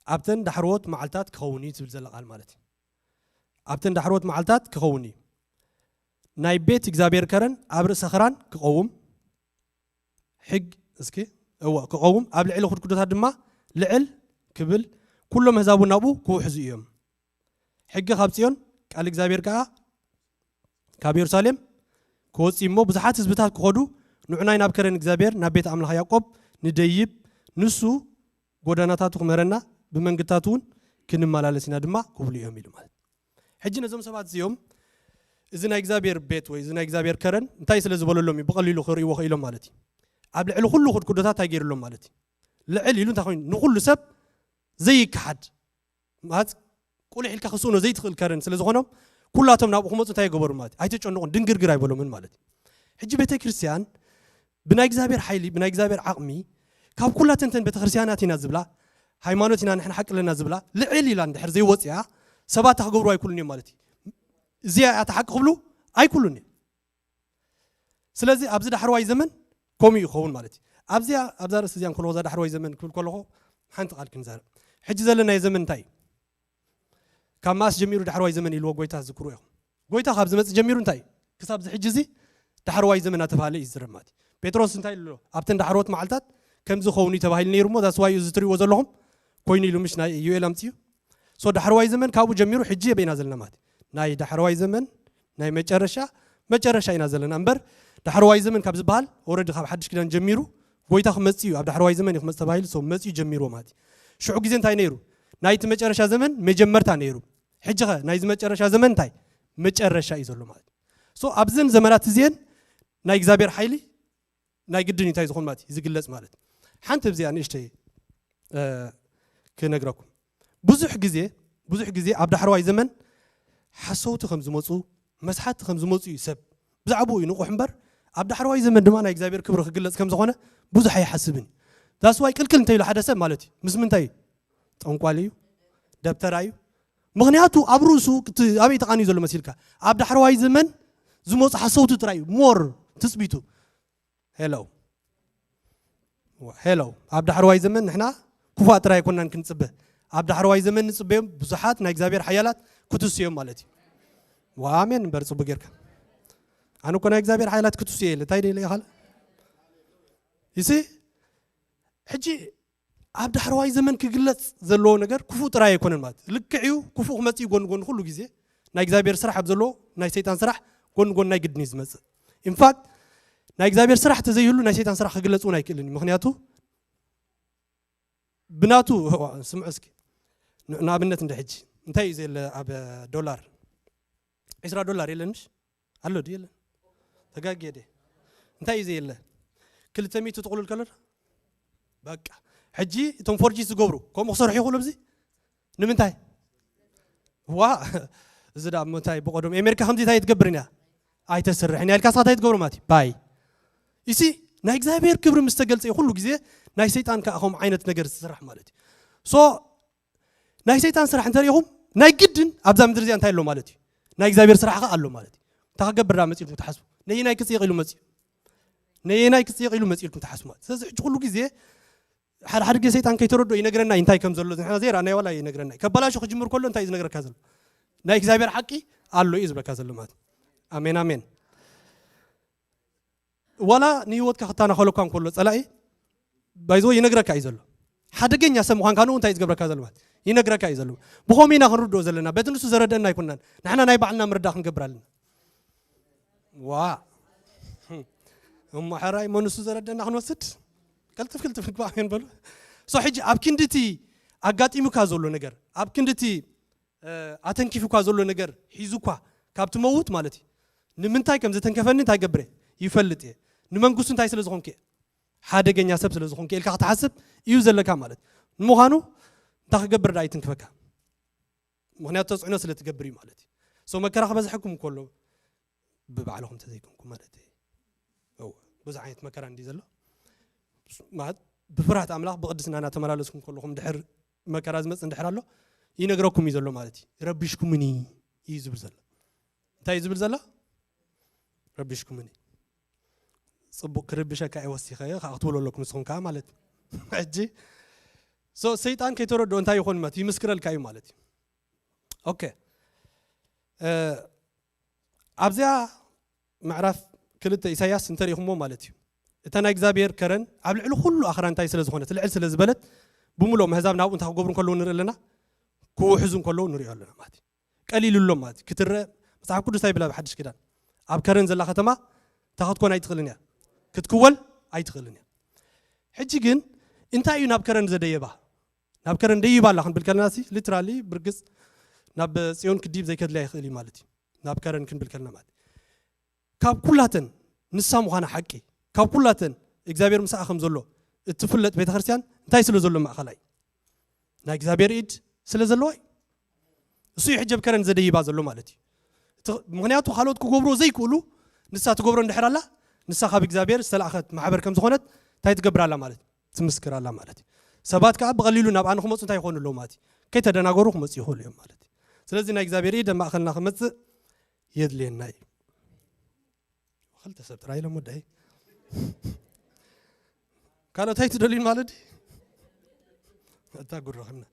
ኣብተን ዳሕርዎት መዓልታት ክኸውን እዩ ትብል ዘላ ቃል ማለት እዩ። ኣብተን ዳሕርዎት መዓልታት ክኸውን እዩ ናይ ቤት እግዚኣብሔር ከረን ኣብ ርእሰ ኽራን ክቐውም ሕግ እስኪ እወ ክቐውም ኣብ ልዕሊ ኩድኩዶታት ድማ ልዕል ክብል ኩሎም ኣህዛብ እውን ናብኡ ክውሕዙ እዮም። ሕጊ ካብ ጽዮን ቃል እግዚኣብሔር ከኣ ካብ የሩሳሌም ክወጽእ እሞ ብዙሓት ህዝብታት ክኸዱ ንዑናይ ናብ ከረን እግዚኣብሔር ናብ ቤት ኣምላኽ ያዕቆብ ንደይብ ንሱ ጎዳናታቱ ክምህረና ብመንገድታት እውን ክንመላለስ ኢና ድማ ክብሉ እዮም ኢሉ ማለት። ሕጂ ነዞም ሰባት እዚኦም እዚ ናይ እግዚኣብሔር ቤት ወይ እዚ ናይ እግዚኣብሔር ከረን እንታይ ስለ ዝበለሎም እዩ ብቐሊሉ ክርእይዎ ክኢሎም ማለት እዩ? ኣብ ልዕሊ ኩሉ ኩድኩዶታት እንታይ ገይሩሎም ማለት እዩ? ልዕል ኢሉ እንታይ ኮይኑ ንኩሉ ሰብ ዘይከሓድ ማለት ቁልሕ ኢልካ ክስእኖ ዘይትኽእል ከረን ስለ ዝኾኖም ኩላቶም ናብኡ ክመፁ እንታይ ይገበሩ ማለት እዩ? ኣይተጨንቑን፣ ድንግርግር ኣይበሎምን ማለት እዩ። ሕጂ ቤተ ክርስቲያን ብናይ እግዚኣብሔር ሓይሊ ብናይ እግዚኣብሔር ዓቕሚ ካብ ኩላተን ተን ቤተ ክርስቲያናት ኢና ዝብላ ሃይማኖት ኢና ንሕና ሓቂ ኣለና ዝብላ ልዕል ኢላ እንድሕር ዘይወፅያ ሰባት ክገብሩ ኣይክሉን እዮም ማለት እዩ። እዚኣ እያ እቲ ሓቂ ክብሉ ኣይክሉን እዮም። ስለዚ ኣብዚ ዳሕረዋይ ዘመን ከምኡ ይኸውን ማለት እዩ። ኣብዚኣ ኣብዛ ርእሲ እዚኣ እንከለኹ እዛ ዳሕረዋይ ዘመን ክብል ከለኹ ሓንቲ ቃል ክንዛረብ። ሕጂ ዘለናዮ ዘመን እንታይ እዩ? ካብ መኣስ ጀሚሩ ዳሕረዋይ ዘመን ኢልዎ ጎይታ ዝክሩ ኢኹም? ጎይታ ካብ ዝመጽእ ጀሚሩ እንታይ እዩ? ክሳብ እዚ ሕጂ እዚ ዳሕረዋይ ዘመን እናተባህለ እዩ ዝዝረብ ማለት እዩ። ጴጥሮስ እንታይ ኢሉ ኣሎ? ኣብተን ዳሕረዎት መዓልታት ከምዚ ኸውን እዩ ተባሂሉ ነይሩ እሞ that's why እዚ ትሪእዎ ዘለኹም ኮይኑ ኢሉ ምሽ ናይ ዩኤል ኣምፅዩ። ሶ ዳሕረዋይ ዘመን ካብኡ ጀሚሩ ሕጂ የበይና ዘለና ማለት እዩ። ናይ ዳሕረዋይ ዘመን ናይ መጨረሻ መጨረሻ ኢና ዘለና እምበር ዳሕረዋይ ዘመን ካብ ዝበሃል ኦረዲ ካብ ሓድሽ ኪዳን ጀሚሩ ጎይታ ክመጽእ እዩ ኣብ ዳሕረዋይ ዘመን እዩ ክመጽእ ተባሂሉ ሰው መጽኡ ጀሚርዎ ማለት እዩ። ሽዑ ግዜ እንታይ ነይሩ? ናይቲ መጨረሻ ዘመን መጀመርታ ነይሩ። ሕጂ ኸ ናይዚ መጨረሻ ዘመን እንታይ መጨረሻ እዩ ዘሎ ማለት እዩ። ሶ ኣብዘን ዘመናት እዚአን ናይ እግዚኣብሔር ሓይሊ ናይ ግድን እንታይ ዝኾን ማለት እዩ ዝግለጽ ማለት እዩ። ሓንቲ ብዚኣ ንእሽተይ ክነግረኩም። ብዙሕ ግዜ ብዙሕ ግዜ ኣብ ዳሕረዋይ ዘመን ሓሰውቲ ከም ዝመፁ መስሓቲ ከም ዝመፁ እዩ ሰብ ብዛዕባኡ እዩ ንቑሕ እምበር ኣብ ዳሕረዋይ ዘመን ድማ ናይ እግዚኣብሔር ክብሪ ክግለፅ ከም ዝኾነ ብዙሕ ኣይሓስብን እዩ። ዛስዋይ ቅልቅል እንተኢሉ ሓደ ሰብ ማለት እዩ ምስ ምንታይ እዩ? ጠንቋል እዩ፣ ደብተራ እዩ። ምክንያቱ ኣብ ርእሱ ኣበይ ተቃንዩ ዘሎ መሲልካ ኣብ ዳሕረዋይ ዘመን ዝመፁ ሓሰውቲ ጥራይ እዩ ሞር ትፅቢቱ ሄሎ ሄሎ ኣብ ዳሕረዋይ ዘመን ንሕና ክፉኣ ጥራይ ኣይኮናን ክንጽበ። ኣብ ዳሕረዋይ ዘመን ንጽበዮም ብዙሓት ናይ እግዚኣብሔር ሓያላት ክትሱ እዮም ማለት እዩ። ኣሜን እምበር ጽቡቅ ጌርካ። ኣነ እኮ ናይ እግዚኣብሔር ሓያላት ክትሱ እየ ኢለ እንታይ ደለ ይኻል ይሲ ሕጂ ኣብ ዳሕረዋይ ዘመን ክግለጽ ዘለዎ ነገር ክፉእ ጥራይ ኣይኮነን ማለት ልክዕ እዩ። ክፉእ ክመጽእ እዩ ጎን ጎን ኩሉ ግዜ ናይ እግዚኣብሔር ስራሕ ኣብ ዘለዎ ናይ ሰይጣን ስራሕ ጎን ጎን ናይ ግድን እዩ ዝመጽእ። ኢንፋክት ናይ እግዚኣብሔር ስራሕ ተዘይህሉ ናይ ሰይጣን ስራሕ ክግለጽ እውን ኣይክእልን እዩ። ምክንያቱ ብናቱ ስምዑ እስኪ ንኣብነት እንደ ሕጂ እንታይ እዩ ዘለ ኣብ ዶላር ዒስራ ዶላር የለንሽ ኣሎ ድ የለን ተጋጊየ ደ እንታይ እዩ ዘየለ ክልተ ሚእቲ ትቕሉል ከሎ በቃ ሕጂ እቶም ፎርጂ ዝገብሩ ከምኡ ክሰርሑ ይኽእሉ ብዚ ንምንታይ ዋ እዚ ዳ ምንታይ ብቐዶም ኣሜሪካ ከምዚ እንታይ ትገብርን እያ ኣይተስርሕን እያ ኢልካ ስኻ እንታይ ትገብሩ ማለት እዩ ባይ እሲ ናይ እግዚኣብሔር ክብሪ ምስ ተገልጸ ኩሉ ግዜ ናይ ሰይጣን ከዓ ከም ዓይነት ነገር ዝስራሕ ማለት እዩ ሶ ናይ ሰይጣን ስራሕ እንተሪኢኹም ናይ ግድን ኣብዛ ምድሪ እዚኣ እንታይ ኣሎ ማለት እዩ ናይ እግዚኣብሔር ስራሕ ከዓ ኣሎ ማለት እዩ እንታይ ክገብር ዳ መፂልኩም ትሓስቡ ነየናይ ክፅይቕ ኢሉ መፅዩ ነየናይ ክፅይቕ ኢሉ መፂልኩም ትሓስቡ ማለት ስለዚ ሕጂ ኩሉ ግዜ ሓደ ሓደ ግዜ ሰይጣን ከይተረድኦ ይነግረና እዩ እንታይ ከም ዘሎ ንሕና ዘይረኣናዮ ዋላ ይነግረና እዩ። ከባላሾ ክጅምር ከሎ እንታይ እዩ ዝነግረካ ዘሎ? ናይ እግዚኣብሔር ሓቂ ኣሎ እዩ ዝብለካ ዘሎ ማለት እዩ። ኣሜን ኣሜን። ዋላ ንህይወትካ ክተናኸለካ እንከሎ ፀላኢ ባይዞ ይነግረካ እዩ ዘሎ። ሓደገኛ ሰብ ምዃንካ ንኡ እንታይ እዩ ዝገብረካ ዘሎ ማለት ይነግረካ እዩ ዘሎ። ብኸምኡ ኢና ክንርድኦ ዘለና። በቲ ንሱ ዘረደአና ኣይኮንናን። ንሕና ናይ ባዕልና ምርዳእ ክንገብር ኣለና። ዋ እሞ ሕራይ መኑሱ ዘረደና ክንወስድ ቀልጥፍ ክልጥፍ ንግባእ ኣሜን በሉ ሶ ሕጂ ኣብ ክንድቲ ኣጋጢሙካ ዘሎ ነገር ኣብ ክንድቲ ኣተንኪፉካ ዘሎ ነገር ሒዙኳ ካብ ትመውት ማለት እዩ ንምንታይ ከም ዘተንከፈኒ እንታይ ገብረ ይፈልጥ እየ ንመንግስቱ እንታይ ስለ ዝኾንክ ሓደገኛ ሰብ ስለ ዝኾንክ ኢልካ ክትሓስብ እዩ ዘለካ ማለት ንምዃኑ እንታይ ክገብር ዳ ይትንክፈካ ምክንያቱ ተፅዕኖ ስለ ትገብር እዩ ማለት እዩ ሶ መከራ ክበዝሐኩም ከሎ ብባዕልኹም ተዘይኮንኩም ማለት እዩ ብዙሕ ዓይነት መከራ እንዲ ዘሎ ማለት ብፍርሃት ኣምላኽ ብቅድስና እናተመላለስኩም ከለኹም ድሕር መከራ ዝመፅ እንድሕር ኣሎ ይነግረኩም እዩ ዘሎ ማለት እዩ ረቢሽኩምኒ እዩ ዝብል ዘሎ እንታይ እዩ ዝብል ዘሎ ረቢሽኩምኒ ፅቡቅ ክርብሸካ እየ ወሲኸ ከዓ ክትብሉ ኣለኩም ንስኹም ከዓ ማለት ሕጂ ሰይጣን ከይተረድኦ እንታይ ይኾን ማለት ይምስክረልካ እዩ ማለት እዩ ኦኬ ኣብዚኣ ምዕራፍ ክልተ ኢሳያስ እንተሪኢኹምዎ ማለት እዩ እታ ናይ እግዚኣብሔር ከረን ኣብ ልዕሊ ኩሉ ኣኽራንታይ ስለ ዝኾነት ልዕል ስለ ዝበለት ብምልኦም ኣህዛብ ናብኡ እንታይ ክገብሩ እንከለዉ ንርኢ ኣለና ክውሕዙ እንከለዉ ንሪኦ ኣለና ማለት እዩ ቀሊሉሎም ማለት እዩ ክትረአ መፅሓፍ ቅዱስ ኣይብል ኣብ ሓድሽ ኪዳን ኣብ ከረን ዘላ ከተማ እንታይ ክትኮን ኣይትኽእልን እያ ክትክወል ኣይትኽእልን እያ ሕጂ ግን እንታይ እዩ ናብ ከረን ዘደየባ ናብ ከረን ደይባ ኣላ ክንብል ከለና ሲ ሊትራሊ ብርግጽ ናብ ጽዮን ክዲብ ዘይከድልያ ይኽእል እዩ ማለት እዩ። ናብ ከረን ክንብል ከለና ማለት ካብ ኩላተን ንሳ ምዃና ሓቂ፣ ካብ ኩላተን እግዚኣብሔር ምሳኣ ከም ዘሎ እትፍለጥ ቤተክርስትያን እንታይ ስለ ዘሎ ማእኸላይ ናይ እግዚኣብሔር ኢድ ስለ ዘለዋ እዩ። እሱ እዩ ሕጂ ኣብ ከረን ዘደይባ ዘሎ ማለት እዩ። እቲ- ምኽንያቱ ካልኦት ክገብርዎ ዘይክእሉ ንሳ ትገብሮ እንድሕር ኣላ፣ ንሳ ካብ እግዚኣብሔር ዝተላእኸት ማሕበር ከም ዝኾነት እንታይ ትገብር ኣላ ማለት እዩ? ትምስክር ኣላ ማለት እዩ። ሰባት ከዓ ብቐሊሉ ናብኣ ንክመፁ እንታይ ይኾኑ ኣለዉ ማለት እዩ? ከይተደናገሩ ክመፁ ይኽእሉ እዮም ማለት እዩ። ስለዚ ናይ እግዚኣብሔር ኢድ ኣብ ማእኸልና ክመፅእ የድልየና እዩ። ክልተ ሰብ ጥራይ ኢሎም ወዳይ ካልኦት ኣይትደልዩን ማለት እዩ። እታ ጉረኽና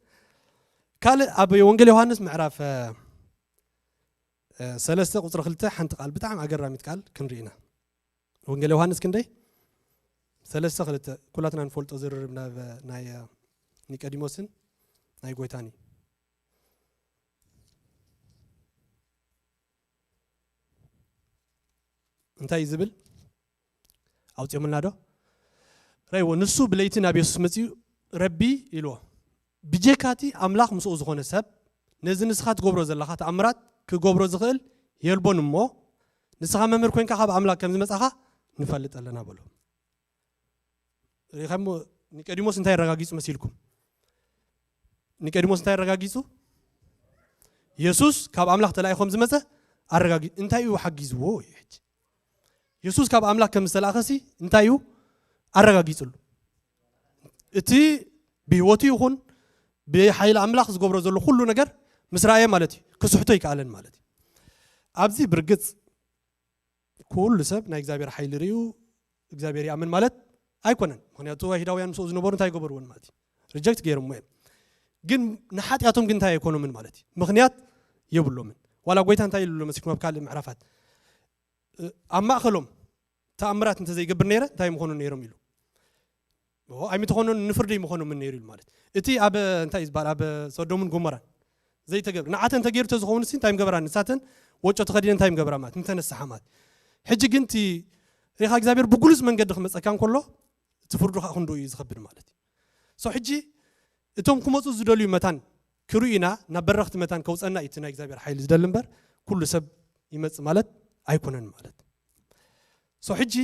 ካልእ ኣብ ወንጌል ዮሃንስ ምዕራፍ እ፣ እ፣ ሰለስተ ቁፅሪ ክልተ ሓንቲ ቃል ብጣዕሚ ኣገራሚት ቃል ክንርኢ ኢና። ወንጌል ዮሃንስ ክንደይ ሰለስተ ክልተ ኩላትና ንፈልጦ ዝርርብ ናብ ናይ እ፣ ኒቆዲሞስን ናይ ጎይታን እዩ። እንታይ እዩ ዝብል? ኣውፅኦምልና ዶ? ረይዎ ንሱ ብለይቲ ናብ የሱስ መፂኡ ረቢ ኢልዎ። ብጀካቲ ኣምላኽ ምስኡ ዝኾነ ሰብ ነዚ ንስኻ ትገብሮ ዘለኻ ተኣምራት ክገብሮ ዝኽእል የልቦን እሞ ንስኻ መምህር ኮይንካ ካብ ኣምላኽ ከም ዝመፃኻ ንፈልጥ ኣለና በሎ። ሪኸሞ ኒቆዲሞስ እንታይ ኣረጋጊጹ መሲልኩም? ኒቆዲሞስ እንታይ ኣረጋጊጹ? የሱስ ካብ ኣምላኽ ተላኢኹ ከም ዝመጸ ኣረጋጊ እንታይ እዩ ሓጊዝዎ እዩ ሕጂ? የሱስ ካብ ኣምላኽ ከም ዝተላእኸሲ እንታይ እዩ ኣረጋጊጹሉ? እቲ ብህይወቱ ይኹን ብሓይሊ ኣምላኽ ዝገብሮ ዘሎ ኩሉ ነገር ምስ ረኣየ ማለት እዩ ክስሕቶ ይከኣለን ማለት እዩ። ኣብዚ ብርግጽ ኩሉ ሰብ ናይ እግዚኣብሔር ሓይሊ ርእዩ እግዚኣብሔር ይኣምን ማለት ኣይኮነን። ምክንያቱ ኣይሁዳውያን ምስኡ ዝነበሩ እንታይ ገበርዎን ማለት እዩ ሪጀክት ገይሮምዎ እዮም። ግን ንሓጢኣቶም ግን እንታይ ኣይኮኖምን ማለት እዩ ምክንያት የብሎምን። ዋላ ጎይታ እንታይ ይብሎ መሲልኩም ኣብ ካልእ ምዕራፋት እ፣ ኣብ ማእኸሎም ተኣምራት እንተዘይገብር ነይረ እንታይ ምኾኑ ነይሮም ኢሉ ኣይምትኾኑን ንፍርዲ ምኾኑ ምን ነይሩ ኢሉ ማለት እቲ ኣብ እንታይ እዩ ዝበሃል ኣብ ሶዶምን ጎሞራን ዘይተገብር ንዓተን ተገይሩ ተዝኸውን ሲ እንታይ ምገበራ ንሳተን ወጮ ተኸዲነ እንታይ ምገበራ ማለት ምተነስሓ ማለት ሕጂ ግን እቲ ሪኻ እግዚኣብሔር ብጉሉፅ መንገዲ ክመፀካ እንከሎ እቲ ፍርዱ ከዓ ክንድኡ እዩ ዝኸብድ ማለት እዩ ሶ ሕጂ እቶም ክመፁ ዝደልዩ መታን ክርእዩና ናብ በረኽቲ መታን ከውፀና እዩ እቲ ናይ እግዚኣብሔር ሓይሊ ዝደሊ እምበር ኩሉ ሰብ ይመፅ ማለት ኣይኮነን ማለት ሶ ሕጂ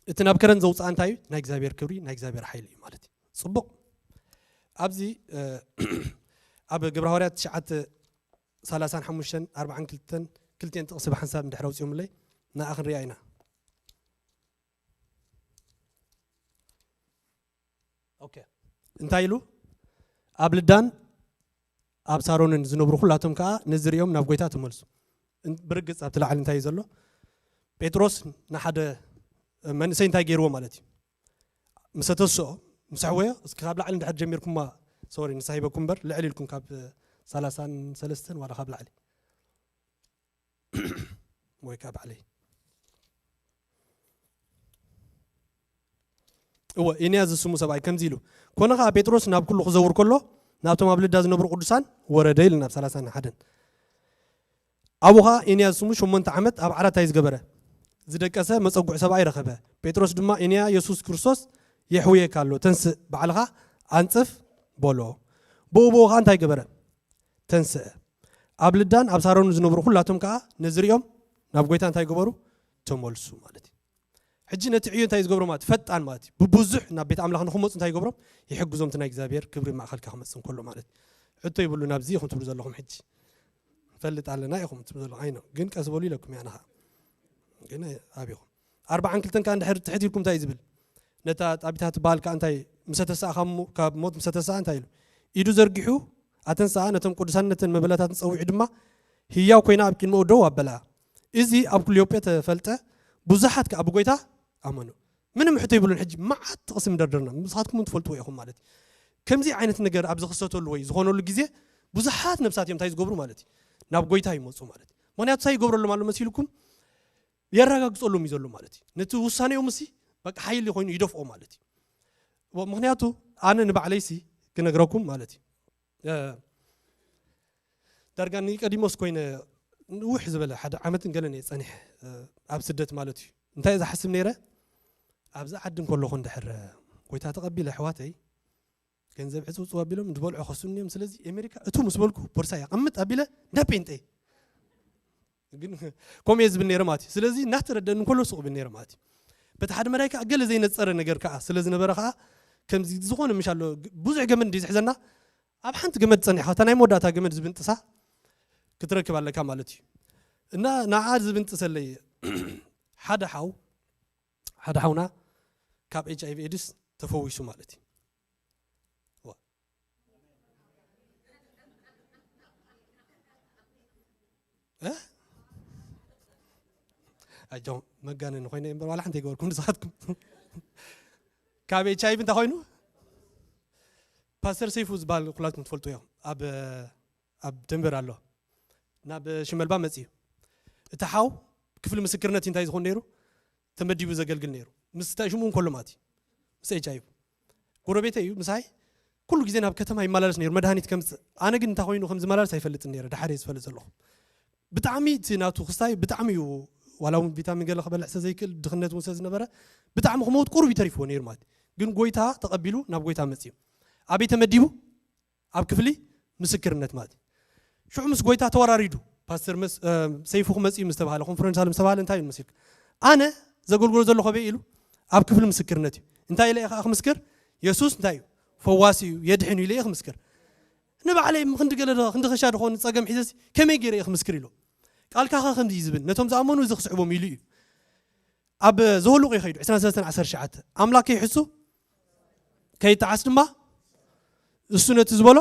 እቲ ናብ ከረን ዘውፅኣ እንታይ እዩ ናይ እግዚኣብሔር ክብሪ ናይ እግዚኣብሔር ሓይሊ እዩ ማለት እዩ ፅቡቕ ኣብዚ ኣብ ግብረ ሃዋርያት ትሽዓተ ሰላሳን ሓሙሽተን ኣርባዓን ክልተን ክልቲኤን ጥቕሲ ብሓንሳብ እንድሕር ኣውፅኦምለይ ንኣ ክንሪኣ ኢና ኦኬ እንታይ ኢሉ ኣብ ልዳን ኣብ ሳሮንን ዝነብሩ ኩላቶም ከዓ ነዚ ሪኦም ናብ ጎይታ ተመልሱ ብርግፅ ኣብቲ ላዕሊ እንታይ እዩ ዘሎ ጴጥሮስ ንሓደ መንእሰይ እንታይ ገይርዎ ማለት እዩ ምስ ተስኦ ምስ ኣሕወዮ እስኪ ካብ ላዕሊ እንድሕር ጀሚርኩማ ሶሪ ንሳ ሂበኩም እምበር ልዕል ኢልኩም ካብ ሰላሳን ሰለስተን ዋላ ካብ ላዕሊ ወይ ካብ ባዕለይ እወ ኢንያ ዝስሙ ሰብኣይ ከምዚ ኢሉ ኮነ ከዓ ጴጥሮስ ናብ ኩሉ ክዘውር ከሎ ናብቶም ኣብ ልዳ ዝነብሩ ቅዱሳን ወረደ ኢሉ ናብ ሰላሳን ሓደን ኣብኡ ከዓ ኢንያ ዝስሙ ሸሞንተ ዓመት ኣብ ዓራት እንታይ ዝገበረ ዝደቀሰ መፀጉዕ ሰብኣይ ረኸበ ጴጥሮስ ድማ ኢንያ የሱስ ክርስቶስ የሕውየካ ኣሎ ተንስእ ባዕልኻ ኣንፅፍ በሎ ብኡ ብኡ ከዓ እንታይ ገበረ ተንስአ ኣብ ልዳን ኣብ ሳሮን ዝነብሩ ኩላቶም ከዓ ነዚ ሪኦም ናብ ጎይታ እንታይ ገበሩ ተመልሱ ማለት እዩ ሕጂ ነቲ ዕዮ እንታይ ዝገብሮ ማለት ፈጣን ማለት እዩ ብብዙሕ ናብ ቤት ኣምላኽ ንክመፁ እንታይ ይገብሮም ይሕግዞም እቲ ናይ እግዚኣብሔር ክብሪ ማእኸልካ ክመፅእ እንከሎ ማለት እዩ ሕቶ ይብሉ ናብዚ ኢኹም ትብሉ ዘለኹም ሕጂ ንፈልጥ ኣለና ኢኹም ትብሉ ዘለኹም ኣይኖ ግን ቀስ በሉ ኢለኩም ያና ግን ኣቢኹም ኣርባዓን ክልተን ከዓ እንድሕር ትሕት ኢልኩም እንታይ እዩ ዝብል ነታ ጣቢታ ትበሃል ከዓ እንታይ ምሰ ተሰኣ ካብ ሞ- ካብ ሞት ምሰ ተሰኣ እንታይ ኢሉ ኢዱ ዘርጊሑ ኣተንሰኣ ነቶም ቅዱሳን ነተን መበለታትን ፀዊዑ ድማ ህያው ኮይና ኣብ ቅድሚኡ ደው ኣበላ እዚ ኣብ ኩልዮጴ ተፈልጠ ብዙሓት ከዓ ብጎይታ ኣመኑ ምንም ሕቶ ይብሉን ሕጂ መዓት ጥቕሲ ምደርደርና ንስኻትኩም እውን ትፈልጥዎ ኢኹም ማለት እዩ ከምዚ ዓይነት ነገር ኣብ ዝኽሰተሉ ወይ ዝኾነሉ ግዜ ብዙሓት ነብሳት እዮም እንታይ ዝገብሩ ማለት እዩ ናብ ጎይታ ይመፁ ማለት እዩ ምክንያቱ እንታይ ይገብረሎም ኣሎ መሲልኩም የረጋግፀሎም እዩ ዘሎ ማለት እዩ ነቲ ውሳኔኦም ሲ በቃ ሓይሊ ኮይኑ ይደፍኦ ማለት እዩ ምክንያቱ ኣነ ንባዕለይሲ ክነግረኩም ማለት እዩ ዳርጋ ኒቀዲሞስ ኮይነ ንውሕ ዝበለ ሓደ ዓመትን ገለን እየ ፀኒሐ ኣብ ስደት ማለት እዩ እንታይ እየ ዝሓስብ ነይረ ኣብዚ ዓዲ እንከለኹ እንድሕር ጎይታ ተቐቢለ ኣሕዋተይ ገንዘብ ሕጽውጽው ኣቢሎም ዝበልዑ ከሱኒ እዮም። ስለዚ ኣሜሪካ እቱ ምስ በልኩ ቦርሳ ይቐምጥ ኣቢለ እንደ ጴንጤ ግን ከምኡ እየ ዝብል ነይረ ማለት እዩ። ስለዚ እናተረደእኒ እንከሎ ስቕ ብል ነይረ ማለት እዩ። በቲ ሓደ መዳይ ከዓ ገለ ዘይነጸረ ነገር ከዓ ስለ ዝነበረ ከዓ ከምዚ ዝኾነ ምሽ ኣሎ፣ ግ- ብዙሕ ገመድ እንዲ ዝሕዘና ኣብ ሓንቲ ገመድ ጸኒሕካ እታ ናይ መወዳእታ ገመድ ዝብንጥሳ ክትረክብ ኣለካ ማለት እዩ። እና ንዓ ዝብንጥሰለይ ሓደ ሓው ሓደ ሓውና ካብ ኤች ኣይቪ ኤድስ ተፈዊሱ ማለት እዩ። ዋ። እ? ኣጆም መጋነኒ ኮይነ እምበር ዋላ ሓንቲ ኣይገበርኩም ንስኻትኩም። ካብ ኤች ኣይቪ እንታይ ኮይኑ? ፓስተር ሰይፉ ዝበሃል ኩላትኩም ትፈልጡ እዮም። ኣብ ኣብ ደንቨር ኣሎ። ናብ ሽመልባ መጽዩ። እቲ ሓው ክፍሊ ምስክርነት እንታይ ዝኾን ነይሩ? ተመዲቡ ዘገልግል ነይሩ። ምስ ሽሙ እንከሎ ማለት እዩ። ምስ ኤች ኣይቪ ጎረቤተይ እዩ። ምሳይ ኩሉ ግዜ ናብ ከተማ ይመላለስ ነይሩ መድሃኒት ከምጽእ። ኣነ ግን እንታይ ኮይኑ ከም ዝመላለስ ኣይፈልጥን ነይረ። ድሓር እየ ዝፈልጥ ዘለኹ። ብጣዕሚ እቲ ናቱ ክስታይ ብጣዕሚ እዩ። ዋላ እውን ቪታሚን ገለ ክበልዕ ስለ ዘይክእል ድኽነት እውን ስለ ዝነበረ ብጣዕሚ ክመውት ቁሩብ ይተሪፍዎ ነይሩ ማለት እዩ። ግን ጎይታ ተቐቢሉ ናብ ጎይታ መጽዩ። ኣበይ ተመዲቡ? ኣብ ክፍሊ ምስክርነት ማለት እዩ። ሽዑ ምስ ጎይታ ተወራሪዱ ፓስተር መስ- እ፣ ሰይፉ ክመጽእ እዩ ምስ ተባሃለ ኮንፈረንስ ኣሎ ምስ ተባሃለ እንታይ እዩ መሲልካ? ኣነ ዘገልግሎ ዘለኹ ኣበይ ኢሉ ኣብ ክፍሊ ምስክርነት እዩ። እንታይ ኢለ ኢኻ ክምስክር? የሱስ እንታይ እዩ? ፈዋሲ እዩ፣ የድሕን እዩ ኢለ እየ ክምስክር። ንባዕለይ ክንዲ ገለ ዶ ክንዲ ኸሻ ድኾን ጸገም ሒዘሲ ከመይ ገይረ እየ ክምስክር ኢሉ። ቃልካ ኸ ከምዚ እዩ ዝብል ነቶም ዝኣመኑ እዚ ክስዕቦም ኢሉ እዩ። ኣብ ዘሁልቁ ይኸይዱ ዕስራን ሰለስተን ዓሰርተ ትሽዓተ ኣምላክ ከይሕሱ ከይጠዓስ ድማ እሱ ነቲ ዝበሎ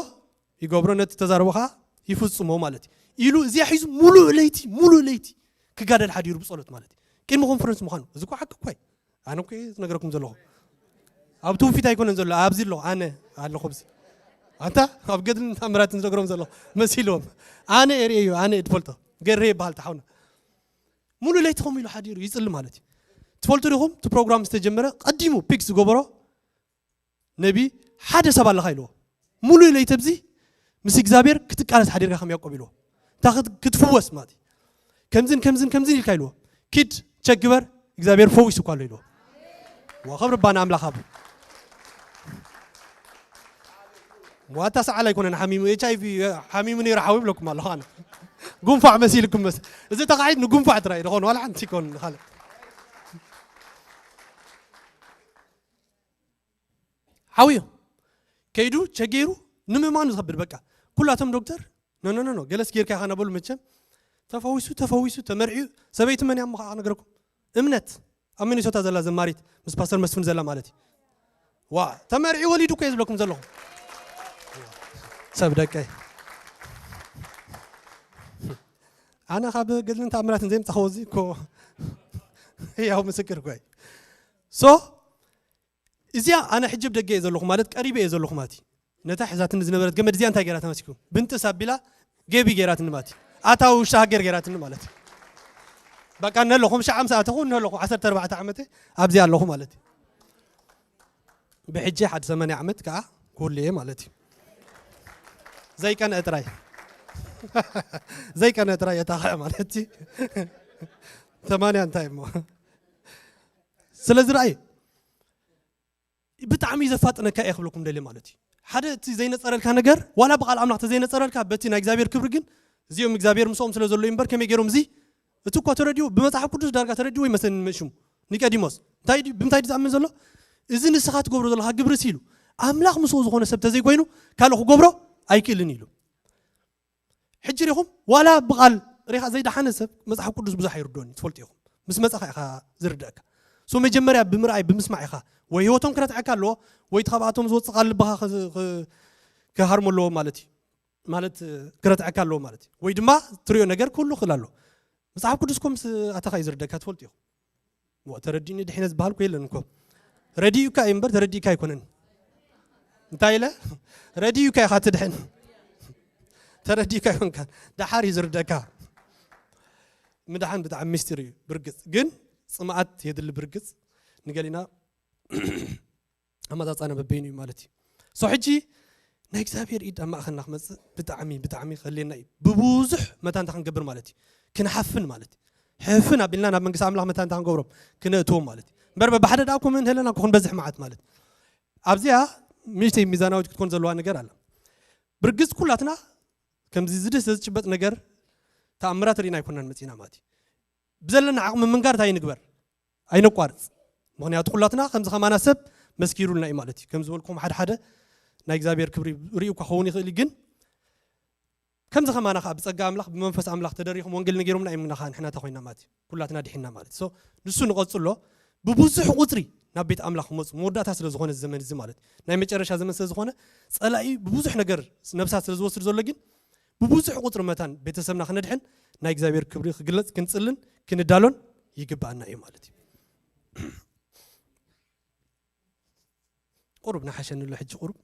ይገብሮ ነቲ ተዛረቦ ከዓ ይፍጽሞ ማለት እዩ ኢሉ እዚኣ ሒዙ ሙሉእ ለይቲ ሙሉእ ለይቲ ክጋደል ሓዲሩ ብጸሎት ማለት እዩ። ቅድሚ ኮንፈረንስ ምዃኑ እዚ እኮ ሓቂ እኮ እዩ። ኣነ እኮ እየ ዝነግረኩም ዘለኹ ኣብ ትውፊት ኣይኮነን ዘሎ ኣብዚ ኣለኹ ኣነ ኣለኹ ኣብዚ ኣንታ ኣብ ገድልን ታምራትን ዝነግሮም ዘለኹ መሲልዎም ኣነ እየ ርእየዮ ኣነ እየ ዝፈልጦ ገሬ ይበሃል ተሓውና ሙሉ ለይቲ ከምኡ ኢሉ ሓዲሩ ይጽሊ ማለት እዩ። ትፈልጡ ዲኹም እቲ ፕሮግራም ዝተጀመረ ቀዲሙ ፒክ ዝገበሮ ነቢ ሓደ ሰብ ኣለኻ ኢልዎ። ሙሉ ለይቲ ኣብዚ ምስ እግዚኣብሔር ክትቃለስ ሓዲርካ ከም ያዕቆብ ኢልዎ። እንታ ክት- ክትፍወስ ማለት እዩ። ከምዝን ከምዝን ከምዝን ኢልካ ኢልዎ። ኪድ ቸክ ግበር እግዚኣብሔር ፈዊሱ እኳ ኣሎ ኢልዎ። ወኸብሪ ባና ኣምላኽ ኣብ ዋታ ሰዓል ኣይኮነን ሓሚሙ ኤች ኣይቪ ሓሚሙ ነይሩ ሓዊ ብለኩም ኣለኹ ኣነ ጉንፋዕ መሲልኩም መስ እዚ ተኻዒድ ንጉንፋዕ ጥራይ ዝኾነ ዋላ ሓንቲ ይኮን ካልእ ሓውዮ ከይዱ ቸገይሩ ንምእማኑ ዝኸብድ በቃ ኩላቶም ዶክተር ኖ ኖ ኖ ኖ ገለስ ጌርካ ኢኻ ነበሉ መቸም ተፈዊሱ ተፈዊሱ ተመርዒዩ ሰበይቲ መን እያ እሞ ከዓ ክነግረኩም እምነት ኣብ ሚኒሶታ ዘላ ዘማሪት ምስ ፓስተር መስፍን ዘላ ማለት እዩ ዋ ተመርዒ ወሊዱ እኮ እየ ዝብለኩም ዘለኹ ሰብ ደቀይ ኣነ ካብ ገድልን ተኣምራትን ዘይምፃኸዎ እዚ እኮ ያው ምስክር እኮ እዩ ሶ እዚኣ ኣነ ሕጂ ብደገ እየ ዘለኹ ማለት ቀሪበ እየ ዘለኹ ማለት እዩ ነታ ሕዛትኒ ዝነበረት ገመድ እዚኣ እንታይ ገይራ ተመሲኩም ብንጥስ ኣቢላ ገቢ ገይራትኒ ማለት እዩ ኣታ ውሽጢ ሃገር ገይራትኒ ማለት እዩ በቃ እነ ኣለኹ ምሻ ዓምሳ ኣተኹ እነ ኣለኹ ዓሰርተ ኣርባዕተ ዓመተ ኣብዚ ኣለኹ ማለት እዩ ብሕጂ ሓደ ሰማንያ ዓመት ከዓ ክህሉ እየ ማለት እዩ ዘይቀንአ ጥራይ ዘይቀንአ ጥራይ የታኽዐ ማለት እዩ ሰማንያ እንታይ እሞ ስለዚ ረኣይ ብጣዕሚ ዘፋጥነካ እየ ክብለኩም ደልየ ማለት እዩ ሓደ እቲ ዘይነፀረልካ ነገር ዋላ ብቃል ኣምላኽ ተዘይነፀረልካ በቲ ናይ እግዚኣብሔር ክብሪ ግን እዚኦም እግዚኣብሔር ምስኦም ስለ ዘሎ እዩ እምበር ከመይ ገይሮም እዚ እቲ እኳ ተረድኡ ብመፅሓፍ ቅዱስ ዳርጋ ተረድዎ ይመስለኒ ሽሙ ኒቀዲሞስ እንታይ ድዩ- ብምንታይ ድዩ ዝኣምን ዘሎ እዚ ንስኻ ትገብሮ ዘለኻ ግብሪ ሲ ኢሉ ኣምላኽ ምስኡ ዝኾነ ሰብ ተዘይኮይኑ ካልእ ክገብሮ ኣይክእልን ኢሉ ሕጂ ሪኹም ዋላ ብቓል ሪኻ ዘይደሓነ ሰብ መፅሓፍ ቅዱስ ብዙሕ ኣይርድኦን እዩ ትፈልጡ ኢኹም ምስ መፃኻ ኢኻ ዝርድአካ ሶ መጀመርያ ብምርኣይ ብምስማዕ ኢኻ ወይ ህይወቶም ክረትዐካ ኣለዎ ወይ እቲ ካብኣቶም ዝወፅእ ቃል ልብኻ ክ- ክ- ክሃርሞ ኣለዎ ማለት እዩ ማለት ክረትዐካ ኣለዎ ማለት እዩ ወይ ድማ ትሪኦ ነገር ክህሉ ክእል ኣሎ መፅሓፍ ቅዱስ ኮ ምስ ኣተኻ እዩ ዝርደካ ትፈልጡ ኢኹም ዋ ተረዲእኒ ድሒነ ዝበሃል ኮ የለን እኮ ረዲኡካ እዩ እምበር ተረዲእካ ኣይኮነን እንታይ ኢለ ረዲኡካ ኢኻ ትድሕን ተረዲእካ ይኮንካ ደሓር እዩ ዝርደካ ምድሓን ብጣዕሚ ሚስጢር እዩ ብርግፅ ግን ፅምኣት የድሊ ብርግፅ ንገሊና ኣመፃፃነ በበይኑ እዩ ማለት እዩ ሶ ሕጂ ናይ እግዚኣብሔር ኢድ ኣብ ማእኸልና ክመፅእ ብጣዕሚ ብጣዕሚ ከልየና እዩ ብብዙሕ መታንታ ክንገብር ማለት እዩ ክንሓፍን ማለት እዩ ሕፍን ኣቢልና ናብ መንግስቲ ኣምላኽ መታንታ ክንገብሮም ክነእትዎም ማለት እዩ እምበር በብሓደ ደኣ ኮምን ህለና ኮ ክንበዝሕ መዓት ማለት ኣብዚኣ ምሽተይ ሚዛናዊት ክትኮን ዘለዋ ነገር ኣላ። ብርግጽ ኩላትና ከምዚ ዝድስ ዝጭበጥ ነገር ተኣምራት ርኢና ኣይኮናን መጺና ማለት እዩ። ብዘለና ዓቕሚ ምንጋር እንታይ ንግበር? ኣይነቋርጽ። ምኽንያቱ ኩላትና ከምዚ ከማና ሰብ መስኪሩልና እዩ ማለት እዩ። ከም ዝበልኩም ሓደ ሓደ ናይ እግዚኣብሔር ክብሪ ርእዩ እኳ ክኸውን ይኽእል እዩ፣ ግን ከምዚ ከማና ከዓ ብጸጋ ኣምላኽ ብመንፈስ ኣምላኽ ተደሪኹም ወንጌል ነጊሮምና እዮም፣ ንሕና ተኾይና ማለት እዩ። ኩላትና ድሒና ማለት እዩ። So ንሱ ንቐጽሎ ብብዙሕ ቁጽሪ ናብ ቤት ኣምላኽ ክመጹ መወዳእታ ስለ ዝኾነ እዚ ዘመን እዚ ማለት እዩ። ናይ መጨረሻ ዘመን ስለ ዝኾነ ጸላኢ ብብዙሕ ነገር ነብሳት ስለ ዝወስድ ዘሎ ግን ብብዙሕ ቁጽሪ መታን ቤተሰብና ክነድሕን ናይ እግዚኣብሔር ክብሪ ክግለጽ ክንጽልን ክንዳሎን ይግባኣና እዩ ማለት እዩ። ቁሩብ ንሓሸኒ ኣሎ ሕጂ ቁሩብ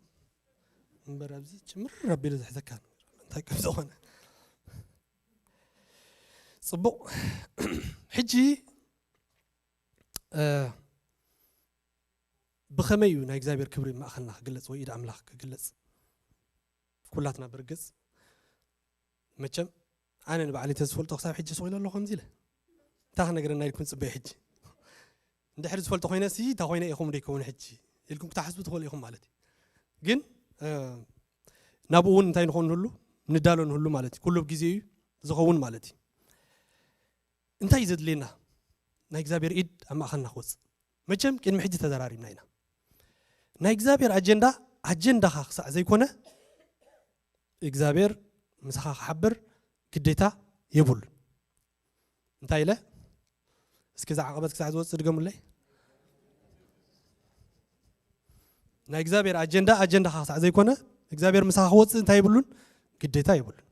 እምበር ኣብዚ ጭምር ኣቢሉ ዝሕዘካ እንታይ ከም ዝኾነ ጽቡቕ። ሕጂ እ፣ ብኸመይ እዩ ናይ እግዚኣብሔር ክብሪ ማእኸልና ክግለጽ ወይ ኢድ ኣምላኽ ክግለጽ? ኩላትና ብርግጽ መቸም ኣነ ንባዕሊ እንተዝፈልጦ ክሳብ ሕጂ ስቕ ኢለ ኣለኹ ከምዚ ኢለ እንታይ ክነግረና ኢልኩም ጽበይ ሕጂ። እንድሕር ዝፈልጦ ኮይነ ሲ እንታይ ኮይነ ኢኹም ዶ ይከውን ሕጂ ኢልኩም ክትሓስቡ ትኽእሉ ኢኹም ማለት እዩ። ግን እ፣ ናብኡ እውን እንታይ ንኸውን ንህሉ ንዳሎ ንህሉ ማለት እዩ። ኩሉ ኣብ ግዜኡ እዩ ዝኸውን ማለት እዩ። እንታይ እዩ ዘድልየና? ናይ እግዚኣብሔር ኢድ ኣብ ማእኸልና ክወፅእ። መቸም ቅድሚ ሕጂ ተዘራሪብና ኢና። ናይ እግዚኣብሔር ኣጀንዳ ኣጀንዳኻ ክሳዕ ዘይኮነ እግዚኣብሔር ምሳኻ ክሓብር ግዴታ የብሉን። እንታይ ኢለ? እስኪ እዛ ዓቐበት ክሳዕ ዝወፅእ ድገሙለይ። ናይ እግዚኣብሔር ኣጀንዳ ኣጀንዳኻ ክሳዕ ዘይኮነ እግዚኣብሔር ምሳኻ ክወፅእ እንታይ የብሉን? ግዴታ የብሉን።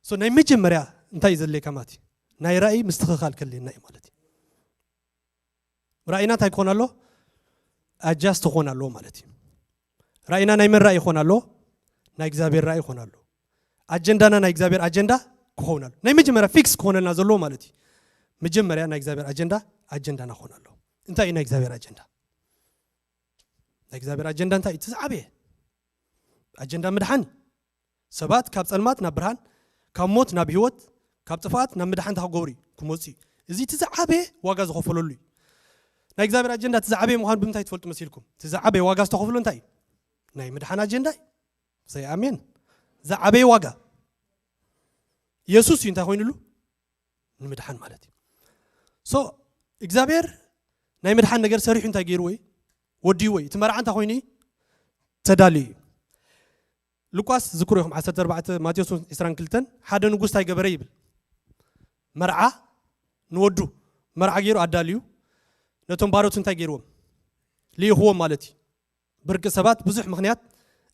So ናይ መጀመርያ እንታይ እዩ ዘድልየካ ማለት እዩ? ናይ ራእይ ምስትኽኻል ከድልየና እዩ ማለት እዩ። ራእይና እንታይ ክኾን ኣሎ? ኣጃስት ክኾን ኣለዎ ማለት እዩ። ራእይና ናይ መን ራእይ ይኾን ኣሎ? ናይ እግዚኣብሔር ራእይ ይኾን ኣሎ። ኣጀንዳና ናይ እግዚኣብሔር ኣጀንዳ ክኸውን ኣሎ። ናይ መጀመርያ ፊክስ ክኾነልና ዘለዎ ማለት እዩ። መጀመርያ ናይ እግዚኣብሔር ኣጀንዳ ኣጀንዳና ክኾን ኣለዎ። እንታይ እዩ ናይ እግዚኣብሔር ኣጀንዳ? ናይ እግዚኣብሔር ኣጀንዳ እንታይ እዩ? እቲ ዝዓበየ ኣጀንዳ ምድሓን እዩ። ሰባት ካብ ጸልማት ናብ ብርሃን፣ ካብ ሞት ናብ ህይወት፣ ካብ ጥፍኣት ናብ ምድሓን እንታይ ክገብሩ እዩ? ክመጹ እዩ። እዚ እቲ ዝዓበየ ዋጋ ዝኸፈለሉ እዩ። ናይ እግዚኣብሔር ኣጀንዳ እቲ ዝዓበየ ምዃኑ ብምንታይ ትፈልጡ መሲልኩም? እቲ ዝዓበየ ዋጋ ዝተኸፍሎ እንታይ እዩ? ናይ ምድሓን ኣጀንዳ እዩ። ሰይ ኣሜን። ዝዓበየ ዋጋ የሱስ እዩ እንታይ ኮይኑሉ? ንምድሓን ማለት እዩ። So እግዚኣብሔር ናይ ምድሓን ነገር ሰሪሑ እንታይ ገይርዎ እዩ? ወዲዎ እዩ። እቲ መርዓ እንታይ ኮይኑ እዩ? ተዳልዩ እዩ። ሉቃስ ዝክሩ ኢኹም ዓሰርተ ኣርባዕተ፣ ማቴዎስ ዕስራን ክልተን ሓደ ንጉስ እንታይ ገበረ ይብል? መርዓ ንወዱ መርዓ ገይሩ ኣዳልዩ ነቶም ባሮት እንታይ ገይርዎም? ልኢኽዎም ማለት እዩ። ብርቂ ሰባት ብዙሕ ምኽንያት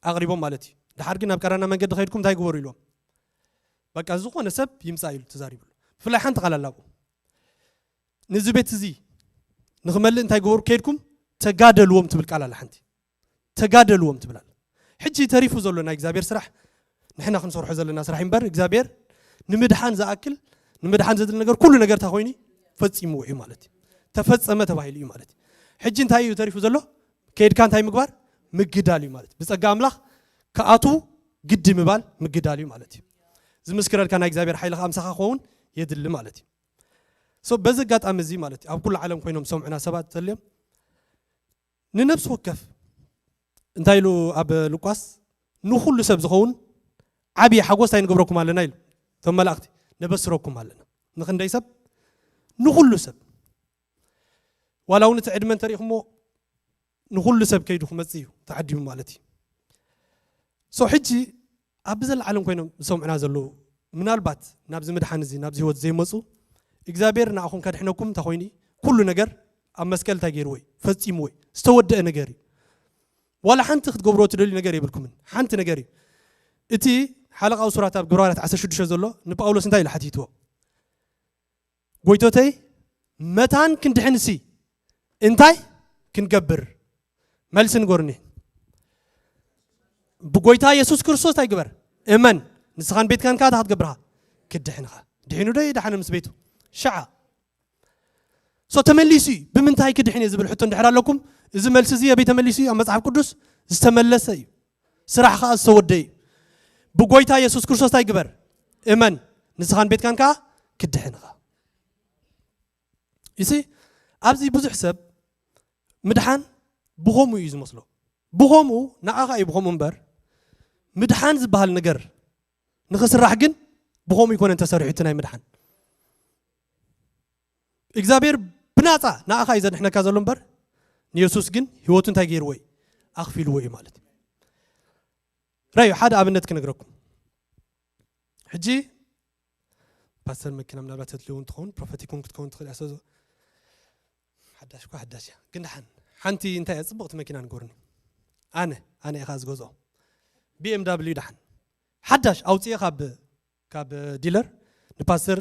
ኣቕሪቦም ማለት እዩ። ድሓር ግን ኣብ ቀራና መንገዲ ከይድኩም እንታይ ግበሩ ኢልዎም? በቃ ዝኾነ ሰብ ይምጻእ ኢሉ ተዛሪብሉ። ብፍላይ ሓንቲ ቃል ኣላ ኣብኡ። ነዚ ቤት እዚ ንኽመልእ እንታይ ግበሩ? ከይድኩም ተጋደልዎም ትብል ቃል ኣላ ሓንቲ። ተጋደልዎም ትብል ኣላ። ሕጂ ተሪፉ ዘሎ ናይ እግዚኣብሔር ስራሕ ንሕና ክንሰርሖ ዘለና ስራሕ እምበር እግዚኣብሔር ንምድሓን ዝኣክል ንምድሓን ዘድሊ ነገር ኩሉ ነገር እንታይ ኮይኑ ፈጺምዎ እዩ ማለት እዩ። ተፈጸመ ተባሂሉ እዩ ማለት እዩ። ሕጂ እንታይ እዩ ተሪፉ ዘሎ? ከይድካ እንታይ ምግባር? ምግዳል እዩ ማለት እዩ። ብጸጋ ኣምላኽ ክኣትዉ ግዲ ምባል ምግዳል እዩ ማለት እዩ። ዝምስክረልካ ናይ እግዚኣብሔር ሓይሊ ከዓ ምሳኻ ክኸውን የድሊ ማለት እዩ። So በዚ ኣጋጣሚ እዚ ማለት እዩ ኣብ ኩሉ ዓለም ኮይኖም ዝሰምዑና ሰባት ተልዮም ንነብሲ ወከፍ እንታይ ኢሉ ኣብ ሉቃስ ንኹሉ ሰብ ዝኸውን ዓብዪ ሓጎስ እንታይ ንገብረኩም ኣለና ኢሉ እቶም መላእኽቲ ነበስረኩም ኣለና። ንኽንደይ ሰብ? ንኹሉ ሰብ። ዋላ እውን እቲ ዕድመ እንተሪእኹሞ ንኹሉ ሰብ ከይዱ ክመጽእ እዩ ተዓዲሙ ማለት እዩ። So ሕጂ ኣብ ዘለዓለም ኮይኖም ዝሰምዑና ዘለዉ ምናልባት ናብዚ ምድሓን እዚ ናብዚ ህይወት ዘይመፁ እግዚኣብሔር ንኣኹም ከድሕነኩም እንታይ ኮይኑ እዩ? ኩሉ ነገር ኣብ መስቀል እንታይ ገይርዎ እዩ? ፈፂምዎ እዩ። ዝተወደአ ነገር እዩ። ዋላ ሓንቲ ክትገብርዎ ትደልዩ ነገር የብልኩምን። ሓንቲ ነገር እዩ። እቲ ሓለቓ እሱራት ኣብ ግብረ ሃዋርያት ዓሰርተ ሽዱሽተ ዘሎ ንጳውሎስ እንታይ ኢሉ ሓቲትዎ? ጎይቶተይ መታን ክንድሕንሲ እንታይ ክንገብር? መልሲ ንገሩኒ። ብጎይታ የሱስ ክርስቶስ እንታይ ግበር? እመን። ንስኻን ቤትካን ከዓ እንታይ ክትገብርኻ? ክድሕንኻ። ድሒኑ ዶ ይድሓነ ምስ ቤቱ? ሸዓ። So ተመሊሱ እዩ። ብምንታይ ክድሕን እየ ዝብል ሕቶ እንድሕር ኣለኩም፣ እዚ መልሲ እዚ ኣበይ ተመሊሱ እዩ? ኣብ መጽሓፍ ቅዱስ ዝተመለሰ እዩ። ስራሕ ከዓ ዝተወደ እዩ። ብጎይታ የሱስ ክርስቶስ እንታይ ግበር? እመን። ንስኻን ቤትካን ከዓ ክድሕንኻ። ይሲ ኣብዚ ብዙሕ ሰብ ምድሓን ብኸምኡ እዩ ዝመስሎ። ብኸምኡ ንዓኻ እዩ ብኸምኡ እምበር፣ ምድሓን ዝበሃል ነገር ንኽስራሕ ግን ብኸምኡ ይኮነን ተሰሪሑ። እቲ ናይ ምድሓን እግዚኣብሔር ብናፃ ንዓኻ እዩ ዘድሕነካ ዘሎ እምበር፣ ንየሱስ ግን ህይወቱ እንታይ ገይርዎ እዩ? ኣኽፊልዎ እዩ ማለት እዩ። ራዩ ሓደ ኣብነት ክነግረኩም። ሕጂ ፓስተር መኪና ምናልባት ተትልውን ትኸውን፣ ፕሮፌቲክ እውን ክትከውን ትኽእል እያ። ሰ ሓዳሽ እኳ ሓዳሽ እያ፣ ግን ደሓን ሓንቲ እንታይ እያ ጽብቕቲ መኪና ንገርኒ። ኣነ ኣነ ኢኻ ዝገዝኦ ቢ ኤም ዳብሊው ደሓን ሓዳሽ ኣውፅኤ ካብ ካብ ዲለር ንፓስተር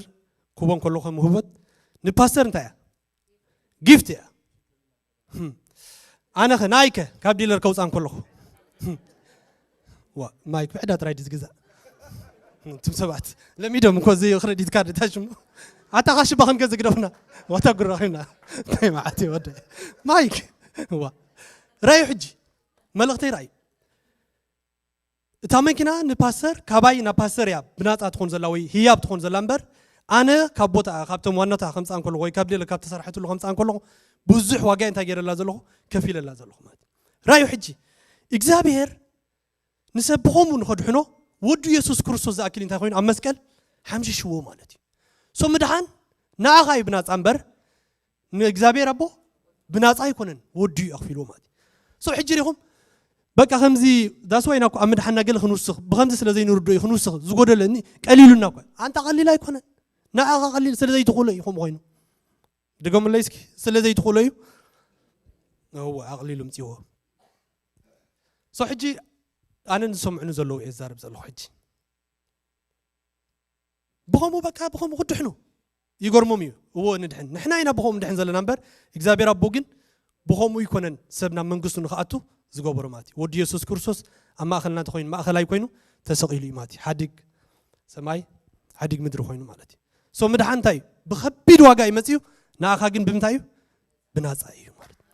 ክቦ እንከሎ ከም ውህበት፣ ንፓስተር እንታይ እያ? ጊፍት እያ። ህም። ኣነ ኸ ናይከ ካብ ዲለር ከውፃ እንከለኹ፣ ህም። ዋ፣ ማይክ ብዕዳ ጥራይ ድዩ ዝግዛእ? እቶም ሰባት ለሚዶም እኮ እዚ ክረዲት ካርድ እታ ሽሙ። ኣታ ኻሽ ባኽን ገ ዝግደፉና። ዋታ ጉራ ኮይና። እንታይ መዓት እዩ ወደ? ማይክ። ዋ። ራዩ ሕጂ። መልእኽተይ ራዩ። እታ መኪና ንፓስተር፣ ካባይ ናብ ፓስተር እያ ብናጻ ትኾን ዘላ ወይ ህያብ ትኾን ዘላ እምበር፣ ኣነ ካብ ቦታ፣ ካብቶም ዋናታ ከምጻ እንከለኹ ወይ ካብ ሌላ ካብ ተሰርሐትሉ ከምጻ እንከለኹ፣ ብዙሕ ዋጋ እንታይ ገይረላ ዘለኹ? ከፊለላ ዘለኹ ማለት እዩ። ራዩ ሕጂ፣ እግዚኣብሔር ንሰብ ብኸምኡ ንኸድሕኖ፣ ወዱ የሱስ ክርስቶስ ዝኣክል እንታይ ኮይኑ? ኣብ መስቀል ሓምሽሽዎ ማለት እዩ። ሶ ምድሓን ንኣኻ እዩ ብናጻ እምበር፣ ንእግዚኣብሔር ኣቦ ብናጻ ኣይኮነን፣ ወዱ እዩ ኣኽፊልዎ ማለት እዩ። ሶ ሕጂ ዲኹም በቃ ከምዚ ዳስ ዋይ ናኩ ኣብ ምድሓና ገለ ክንውስኽ፣ ብኸምዚ ስለ ዘይንርዶ እዩ ክንውስኽ፣ ዝጎደለኒ ቀሊሉና እኮ። ኣንታ ቀሊል ኣይኮነን። ንኣኻ ቀሊል ስለ ዘይትኽእሎ እዩ ከምኡ ኮይኑ። ድገሙለይ እስኪ፣ ስለ ዘይትኽእሎ እዩ። እወ፣ ኣቕሊሉ ምጽዎ። ሶ ሕጂ ኣነ ንዝሰምዑኒ ዘለዉ እየ ዝዛረብ ዘለኹ ሕጂ። ብኸምኡ በቃ ብኸምኡ ክድሕኑ ይገርሞም እዩ። እዎ ንድሕን፣ ንሕና ኢና ብኸምኡ ንድሕን ዘለና እምበር፣ እግዚኣብሔር ኣቦ ግን ብኸምኡ ይኮነን ሰብ ናብ መንግስቱ ንኽኣቱ ዝገበሮ ማለት እዩ። ወዲ የሱስ ክርስቶስ ኣብ ማእኸልና እንተኾይኑ፣ ማእኸላይ ኮይኑ ተሰቒሉ እዩ ማለት እዩ። ሓዲግ ሰማይ ሓዲግ ምድሪ ኮይኑ ማለት እዩ። ሶ ምድሓን እንታይ እዩ? ብኸቢድ ዋጋ እዩ መፅዩ፣ ንኣኻ ግን ብምንታይ እዩ? ብናፃ እዩ ማለት እዩ።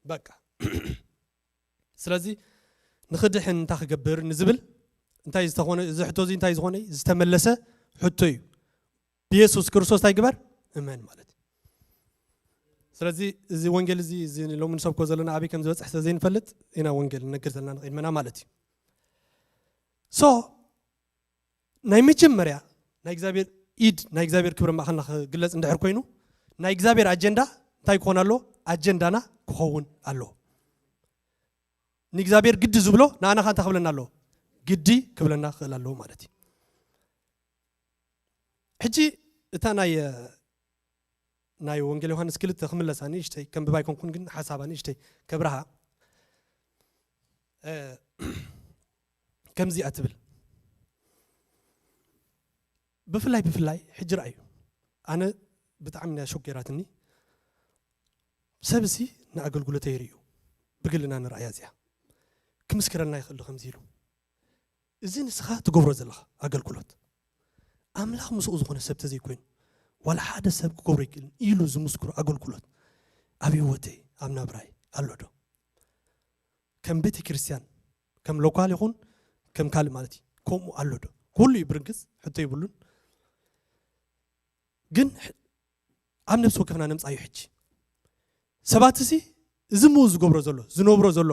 በቃ ስለዚ ንኽድሕን እንታይ ክገብር ንዝብል እንታይ ዝተኾነ፣ እዚ ሕቶ እዚ እንታይ ዝኾነ ዝተመለሰ ሕቶ እዩ። ብየሱስ ክርስቶስ እንታይ ግበር? እመን ማለት እዩ። ስለዚ እዚ ወንጌል እዚ፣ እዚ ሎሚ ንሰብኮ ዘለና ኣበይ ከም ዝበፅሕ ስለ ዘይንፈልጥ ኢና ወንጌል ንነግር ዘለና ንቕድመና ማለት እዩ። ሶ ናይ መጀመርያ ናይ እግዚኣብሔር ኢድ፣ ናይ እግዚኣብሔር ክብሪ ማእኸልና ክግለፅ እንድሕር ኮይኑ፣ ናይ እግዚኣብሔር ኣጀንዳ እንታይ ክኾን ኣለዎ? ኣጀንዳና ክኸውን ኣለዎ። ንእግዚኣብሔር ግዲ ዝብሎ ንኣና ኸ እንታይ ክብለና ኣለዎ? ግዲ ክብለና ክኽእል ኣለዎ ማለት እዩ። ሕጂ እታ ናይ ናይ ወንጌል ዮሃንስ ክልተ ክምለሳ ንእሽተይ፣ ከም ብባይ ኮንኩን ግን ሓሳባ ንእሽተይ ከብርሃ። እ፣ ከምዚኣ ትብል። ብፍላይ ብፍላይ ሕጂ ረኣዩ፣ ኣነ ብጣዕሚ ናይ ሾክ ገይራትኒ። ሰብሲ ንኣገልግሎተይ ርእዩ ብግልና ንረኣያ እዚኣ ክምስክረልና ይኽእል ዶ ከምዚ ኢሉ? እዚ ንስኻ ትገብሮ ዘለኻ ኣገልግሎት ኣምላኽ ምስኡ ዝኾነ ሰብ ተዘይኮይኑ ዋላ ሓደ ሰብ ክገብሮ ይክእልን ኢሉ ዝምስክሮ ኣገልግሎት ኣብ ህይወተይ ኣብ ናብራይ ኣሎ ዶ? ከም ቤተ ክርስቲያን ከም ሎካል ይኹን ከም ካልእ ማለት እዩ ከምኡ ኣሎ ዶ? ኩሉ እዩ ብርግጽ ሕቶ ይብሉን። ግን ኣብ ነብሲ ወከፍና ነምጻዩ ሕጂ። ሰባትሲ እዚ ምኡ ዝገብሮ ዘሎ ዝነብሮ ዘሎ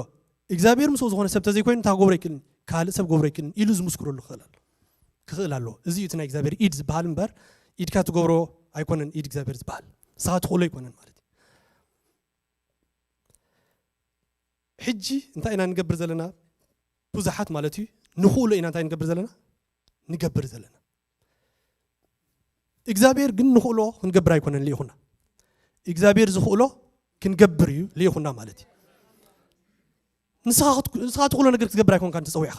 እግዚኣብሔር ምስኡ ዝኾነ ሰብ ተዘይኮይኑ እንታይ ክገብሮ ይክእልን ካልእ ሰብ ክገብሮ ይክእልን ኢሉ ዝምስክረሉ ክኽእል ኣሎ። ክኽእል ኣለዎ። እዚ እዩ እቲ ናይ እግዚኣብሔር ኢድ ዝበሃል እምበር ኢድካ ትገብሮ ኣይኮነን ኢድ እግዚኣብሔር ዝበሃል። ንስኻ ትኽእሎ ኣይኮነን ማለት እዩ። ሕጂ እንታይ ኢና ንገብር ዘለና? ብዙሓት ማለት እዩ ንኽእሎ ኢና እንታይ ንገብር ዘለና ንገብር ዘለና። እግዚኣብሔር ግን ንኽእሎ ክንገብር ኣይኮነን ልኢኹና። እግዚኣብሔር ዝኽእሎ ክንገብር እዩ ልኢኹና ማለት እዩ። ንስኻ ክትክ- ንስኻ ትኽእሎ ነገር ክትገብር ኣይኮንካን ተፀዊዕኻ።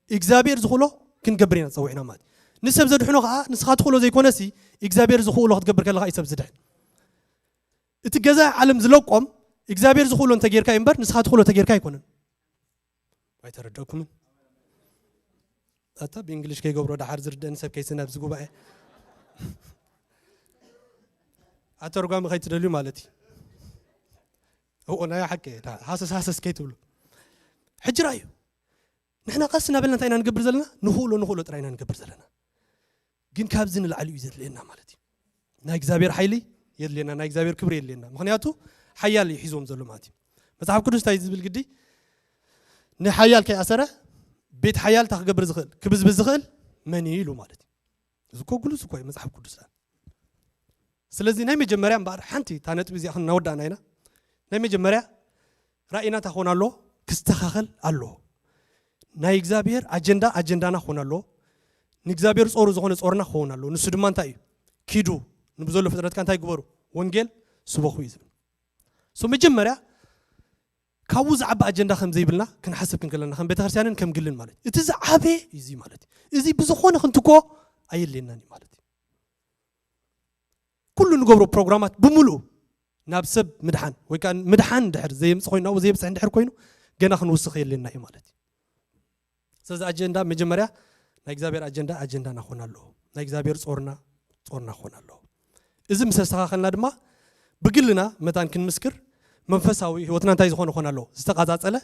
እግዚኣብሔር ዝኽእሎ ክንገብር ኢና ተፀዊዕና ማለት እዩ። ንሰብ ዘድሕኖ ከዓ ንስኻ ትኽእሎ ዘይኮነሲ እግዚኣብሔር ዝኽእሎ ክትገብር ከለኻ እዩ ሰብ ዝድሕን። እቲ ገዛ ዓለም ዝለቆም እግዚኣብሔር ዝኽእሎ እንተጌርካ እዩ እምበር ንስኻ ትኽእሎ ተጌርካ ኣይኮነን። ኣይተረደእኩምን? ኣታ ብእንግሊሽ ከይገብሮ ደሓር ዝርደእኒ ሰብ ከይስነ ኣብዚ ጉባኤ ኣተርጓሚ ከይትደልዩ ማለት እዩ። እዎ ናይ ሓቂ ሃሰስ ሃሰስ ከይትብሉ። ሕጂ ራእዩ ንሕና ቀስ እናበልና እንታይ ኢና ንገብር ዘለና? ንኽእሎ ንኽእሎ ጥራይ ኢና ንገብር ዘለና። ግን ካብዚ ንላዕሊ እዩ ዘድልየና ማለት እዩ። ናይ እግዚኣብሔር ሓይሊ የድልየና፣ ናይ እግዚኣብሔር ክብሪ የድልየና። ምኽንያቱ ሓያል እዩ ሒዝዎም ዘሎ ማለት እዩ። መጽሓፍ ቅዱስ እንታይ ዝብል ግዲ? ንሓያል ከይኣሰረ ቤት ሓያል እንታይ ክገብር ዝኽእል፣ ክብዝብዝ ዝኽእል መን እዩ ኢሉ ማለት እዩ። እዚ እኮ ግሉጽ እኮ እዩ መጽሓፍ ቅዱስ። ስለዚ ናይ መጀመርያ እምበኣር ሓንቲ እታ ነጥቢ እዚኣ ክናወዳእና ኢና። ናይ መጀመርያ ራእይና እንታይ ክኾን ኣለዎ? ክስተኻኸል ኣለዎ። ናይ እግዚኣብሔር ኣጀንዳ ኣጀንዳና ክኾን ኣለዎ። ንእግዚኣብሔር ጾሩ ዝኾነ ጾርና ክኸውን ኣለዎ። ንሱ ድማ እንታይ እዩ? ኪዱ ንብዘሎ ፍጥረትካ እንታይ ግበሩ? ወንጌል ስበኹ እዩ ዝብል። ሶ መጀመርያ ካብኡ ዝዓቢ ኣጀንዳ ከም ዘይብልና ክንሓስብ ክንክለና ከም ቤተክርስትያንን ከም ግልን ማለት እዩ። እቲ ዝዓበየ እዩ እዚ ማለት እዩ። እዚ ብዝኾነ ክንትኮ ኣየድልየናን እዩ ማለት እዩ። ኩሉ ንገብሮ ፕሮግራማት ብምሉኡ ናብ ሰብ ምድሓን ወይ ከዓ ምድሓን ድሕር ዘየምፅ ኮይኑ ናብኡ ዘየብፅሕ እንድሕር ኮይኑ ገና ክንውስኽ የድልየና እዩ ማለት እዩ። ስለዚ ኣጀንዳ መጀመርያ ናይ እግዚኣብሔር ኣጀንዳ ኣጀንዳና ክኾን ኣለዎ። ናይ እግዚኣብሔር ጾርና ጾርና ክኾን ኣለዎ። እዚ ምስ ኣስተኻኸልና ድማ ብግልና መታን ክንምስክር መንፈሳዊ ህይወትና እንታይ ዝኾነ ክኾን ኣለዎ? ዝተቓጻጸለ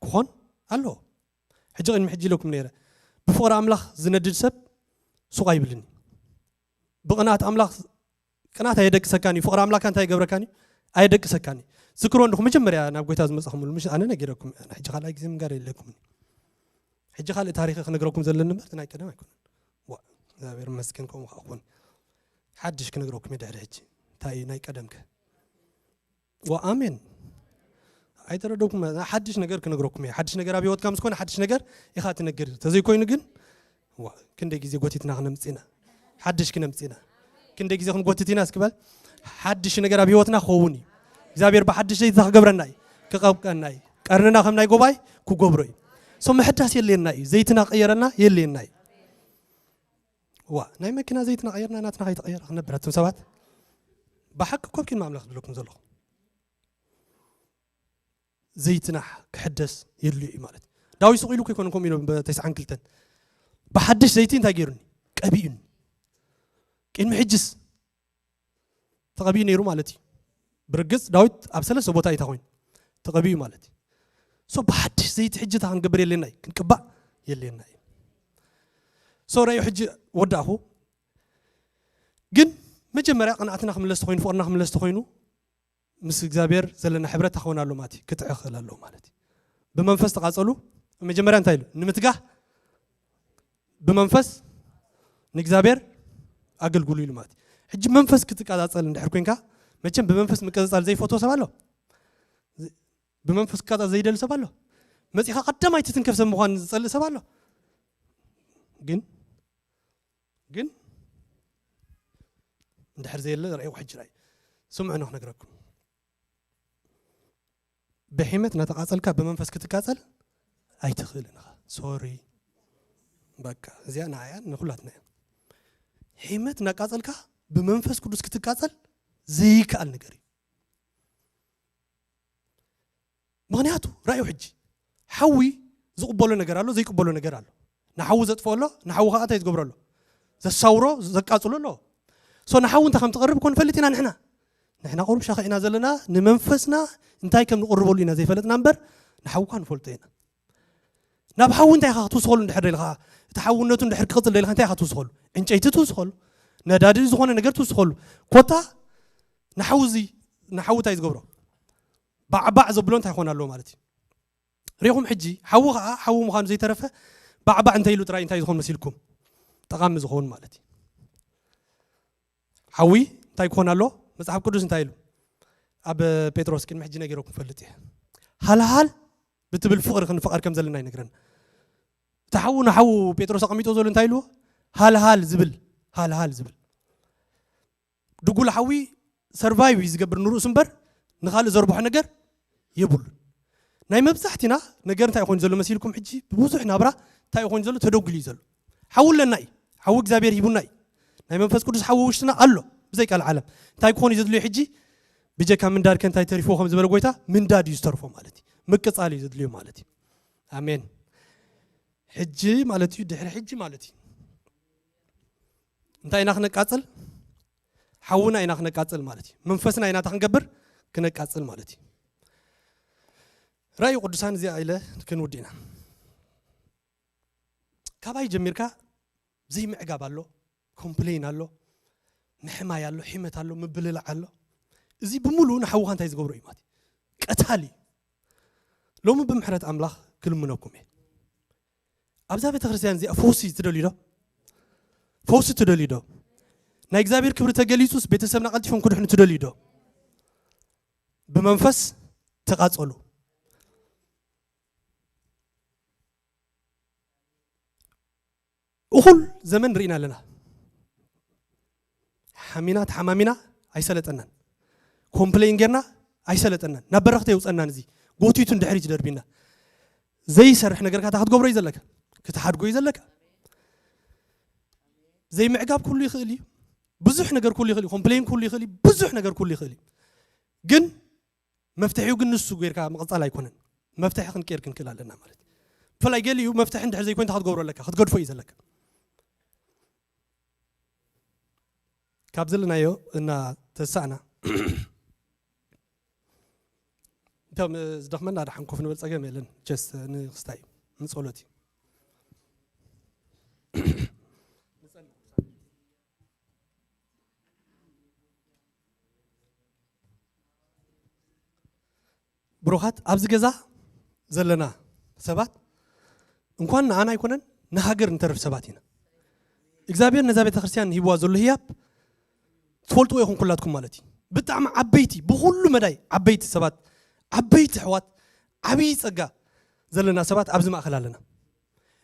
ክኾን ኣለዎ። ሕጂ ቅድሚ ሕጂ ኢለኩም ነይረ፣ ብፍቕሪ ኣምላኽ ዝነድድ ሰብ ሱቕ ኣይብልን እዩ። ብቕንኣት ኣምላኽ ቅንኣት ኣየደቅሰካን እዩ። ፍቕሪ ኣምላኽ እንታይ ይገብረካን እዩ? ኣየደቅሰካን እዩ። ዝክሮ እንዲኹም መጀመርያ ናብ ጎይታ ዝመጻኹምሉ ምሽ ኣነ ነጊረኩም እየ። ሕጂ ካልኣይ ግዜ ምንጋር የለኩምን። ሕጂ ካልእ ታሪኽ ክነግረኩም ዘለኒ እምበር እቲ ናይ ቀደም ኣይኮነን። ዋ እግዚኣብሔር ይመስገን ከምኡ ከዓ ክኾን። ሓድሽ ክነግረኩም እየ ድሕሪ ሕጂ። እንታይ እዩ ናይ ቀደምከ? ዋ ኣሜን። ኣይተረደኩም። ሓድሽ ነገር ክነግረኩም እየ። ሓድሽ ነገር ኣብ ህይወትካ ምስ ኮነ ሓድሽ ነገር ኢኻ ትነግር። ተዘይኮይኑ ግን ዋ ክንደይ ግዜ ጎቲትና ክነምጽእ ኢና። ሓድሽ ክነምጽእ ኢና። ክንደይ ግዜ ክንጎትት ኢና እስኪ በል። ሓድሽ ነገር ኣብ ህይወትና ክኸውን እዩ። እግዚኣብሔር ብሓድሽ ዘይታ ክገብረና እዩ። ክቐብቀና እዩ። ቀርንና ከም ናይ ጎባይ ክገብሮ እዩ። ሶ ምሕዳስ የለየና እዩ። ዘይትና ቀየረና የለየና እዩ። ዋ ናይ መኪና ዘይትና ቀየርና ናትና ከይተቀየረ ክነብር ኣቱም ሰባት። ብሓቂ ኮብኪን ማምላኽ ዝብለኩም ዘለኹ ዘይትና ክሕደስ የድልዮ እዩ ማለት እዩ። ዳዊት ስቕ ኢሉ እኮ ኣይኮነን ከምኡ ኢሉ ብተስዓን ክልተን ብሓድሽ ዘይቲ እንታይ ገይሩኒ? ቀቢኡኒ። ቅድሚ ሕጅስ ተቐቢኡ ነይሩ ማለት እዩ። ብርግጽ ዳዊት ኣብ ሰለስተ ቦታ እዩ ተኾይኑ ተቐቢኡ ማለት እዩ። ሶ ብሓድሽ ዘይቲ ሕጂ እታ ክንገብር የለና እዩ፣ ክንቅባእ የለና እዩ። ሶ ረዩ ሕጂ ወዳእኹ። ግን መጀመርያ ቅንኣትና ክምለስ ተኾይኑ፣ ፍቕርና ክምለስ ተኾይኑ ምስ እግዚኣብሔር ዘለና ሕብረት ክኸውን ኣሎ ማለት እዩ። ክጥዕኽል ኣሎ ማለት እዩ። ብመንፈስ ተቓጸሉ። መጀመርያ እንታይ ኢሉ? ንምትጋህ ብመንፈስ ንእግዚኣብሔር ኣገልግሉ ኢሉ ማለት እዩ። ሕጂ መንፈስ ክትቀጻጸል እንድሕር ኮንካ መቸም ብመንፈስ ምቅጽጻል ዘይፈትዎ ሰብ ኣሎ? ብመንፈስ ክቀጻጸል ዘይደሊ ሰብ ኣሎ? መጺኻ ቀዳማይ ትትንከፍ ሰብ ምዃን ዝጸልእ ሰብ ኣሎ? ግን ግን እንድሕር ዘየለ ርኣይዎ ሕጂ ራይ ስምዑ ንክነግረኩም። ብሒመት እናተቃጸልካ ብመንፈስ ክትቃጸል ኣይትኽእልን ኢኻ። ሶሪ በቃ እዚኣ ንዓያ ንኩላትና እያ። ሒመት እናቃጸልካ ብመንፈስ ቅዱስ ክትቃጸል ዘይከኣል ነገር እዩ። ምኽንያቱ ራእዩ ሕጂ ሓዊ ዝቕበሎ ነገር ኣሎ፣ ዘይቅበሎ ነገር ኣሎ። ንሓዊ ዘጥፍኦ ኣሎ፣ ንሓዊ ከዓ እንታይ ዝገብሮ ኣሎ? ዘሳውሮ ዘቃጽሎ ኣሎ። ሶ ንሓዊ እንታይ ከም ትቐርብ እኮ ንፈልጥ ኢና ንሕና። ንሕና ቁሩብ ሻኸ ኢና ዘለና፣ ንመንፈስና እንታይ ከም ንቕርበሉ ኢና ዘይፈለጥና እምበር ንሓዊ እኳ ንፈልጦ ኢና። ናብ ሓዊ እንታይ ኢኻ ክትውስኸሉ እንድሕር ደልኻ፣ እቲ ሓውነቱ እንድሕር ክቕጽል ደልኻ እንታይ ኢኻ ትውስኸሉ? ዕንጨይቲ ትውስኸሉ፣ ነዳዲ ዝኾነ ነገር ትውስኸሉ። ኮታ ንሓዊ እዚ ንሓዊ እንታይ ዝገብሮ? ባዕባዕ ዘብሎ እንታይ ክኾን ኣለዎ ማለት እዩ? ሪኹም ሕጂ ሓዊ ከዓ ሓዊ ምዃኑ ዘይተረፈ ባዕባዕ እንታይ ኢሉ ጥራይ እንታይ ዝኾን መሲልኩም ጠቓሚ ዝኸውን ማለት እዩ። ሓዊ እንታይ ክኾን ኣሎ? መጽሓፍ ቅዱስ እንታይ ኢሉ ኣብ ጴጥሮስ ቅድሚ ሕጂ ነጊረኩም ፈልጥ እየ። ሃልሃል ብትብል ፍቕሪ ክንፍቐር ከም ዘለና ይነግረና። እቲ ሓዊ ንሓዊ ጴጥሮስ ኣቐሚጦ ዘሎ እንታይ ኢልዎ? ሃልሃል ዝብል ሃልሃል ዝብል ድጉል ሓዊ ሰርቫይቭ እዩ ዝገብር ንርእሱ እምበር ንኻልእ ዘርብሖ ነገር የብሉን። ናይ መብዛሕትና ነገር እንታይ ኮይኑ ዘሎ መሲልኩም? ሕጂ ብብዙሕ ናብራ እንታይ ኮይኑ ዘሎ? ተደጉል እዩ ዘሎ። ሓዊ ኣለና እዩ። ሓዊ እግዚኣብሔር ሂቡና እዩ። ናይ መንፈስ ቅዱስ ሓዊ ውሽጥና ኣሎ። ብዘይ ቃል ዓለም እንታይ ክኾን እዩ ዘድልዮ? ሕጂ ብጀካ ምንዳድ ከ እንታይ ተሪፍዎ ከም ዝበለ ጎይታ ምንዳድ እዩ ዝተርፎ ማለት እዩ። ምቅጻል እዩ ዘድልዮ ማለት እዩ። ኣሜን። ሕጂ ማለት እዩ ድሕሪ ሕጂ ማለት እዩ እንታይ ኢና ክነቃጽል? ሓውና ኢና ክነቃጽል ማለት እዩ። መንፈስና ኢና ክንገብር ክነቃጽል ማለት እዩ። ራእዩ ቅዱሳን እዚኣ ኢለ ክንውድ ኢና። ካባይ ጀሚርካ ዘይምዕጋብ ኣሎ፣ ኮምፕሌን ኣሎ። ንሕማይ ኣሎ፣ ሒመት ኣሎ፣ ምብልላዕ ኣሎ። እዚ ብምሉኡ ንሓውኻ እንታይ ዝገብሮ እዩ ማለት እዩ? ቀታሊ እዩ። ሎሚ ብምሕረት ኣምላኽ ክልምነኩም እየ። ኣብዛ ቤተ ክርስቲያን እዚኣ ፈውሲ ትደልዩ ዶ? ፈውሲ ትደልዩ ዶ? ናይ እግዚኣብሔር ክብሪ ተገሊጹስ ቤተሰብና ቀልጢፎም ክድሕኑ ትደልዩ ዶ? ብመንፈስ ተቓጸሉ። እኹል ዘመን ርኢና ኣለና። ሓሚና ተሓማሚና ኣይሰለጠናን። ኮምፕሌን ጌርና ኣይሰለጠናን። ናብ በረኽቲ የውፀናን። እዚ ጎቲቱ ንድሕሪት ይደርቢና። ዘይሰርሕ ነገር ካታ ክትገብሮ እዩ ዘለካ፣ ክትሓድጎ እዩ ዘለካ። ዘይምዕጋብ ኩሉ ይኽእል እዩ። ብዙሕ ነገር ኩሉ ይኽእል እዩ። ኮምፕሌን ኩሉ ይኽእል እዩ። ብዙሕ ነገር ኩሉ ይኽእል እዩ። ግን መፍትሒኡ ግን ንሱ ጌርካ ምቕጻል ኣይኮነን። መፍትሒ ክንቀይር ክንክእል ኣለና ማለት እዩ። ብፍላይ ገሊኡ መፍትሒ እንድሕር ዘይኮይኑ እንታይ ክትገብሮ ኣለካ? ክትገድፎ እዩ ዘለካ። ካብ ዘለናዮ እና ተሳእና እቶም ዝደኽመና ደሓን ኮፍ ንበል፣ ጸገም የለን። ጀስት ንክስታይ እዩ፣ ንጸሎት እዩ። ብሩኻት፣ ኣብዚ ገዛ ዘለና ሰባት እንኳን ንኣና ኣይኮነን ንሃገር ንተርፍ ሰባት ኢና። እግዚኣብሔር ነዛ ቤተ ክርስቲያን ሂብዋ ዘሎ ህያብ ትፈልጥዎ ኢኹም ኩላትኩም ማለት እዩ። ብጣዕሚ ዓበይቲ፣ ብኹሉ መዳይ ዓበይቲ ሰባት፣ ዓበይቲ ኣሕዋት፣ ዓብዪ ጸጋ ዘለና ሰባት ኣብዚ ማእከል ኣለና።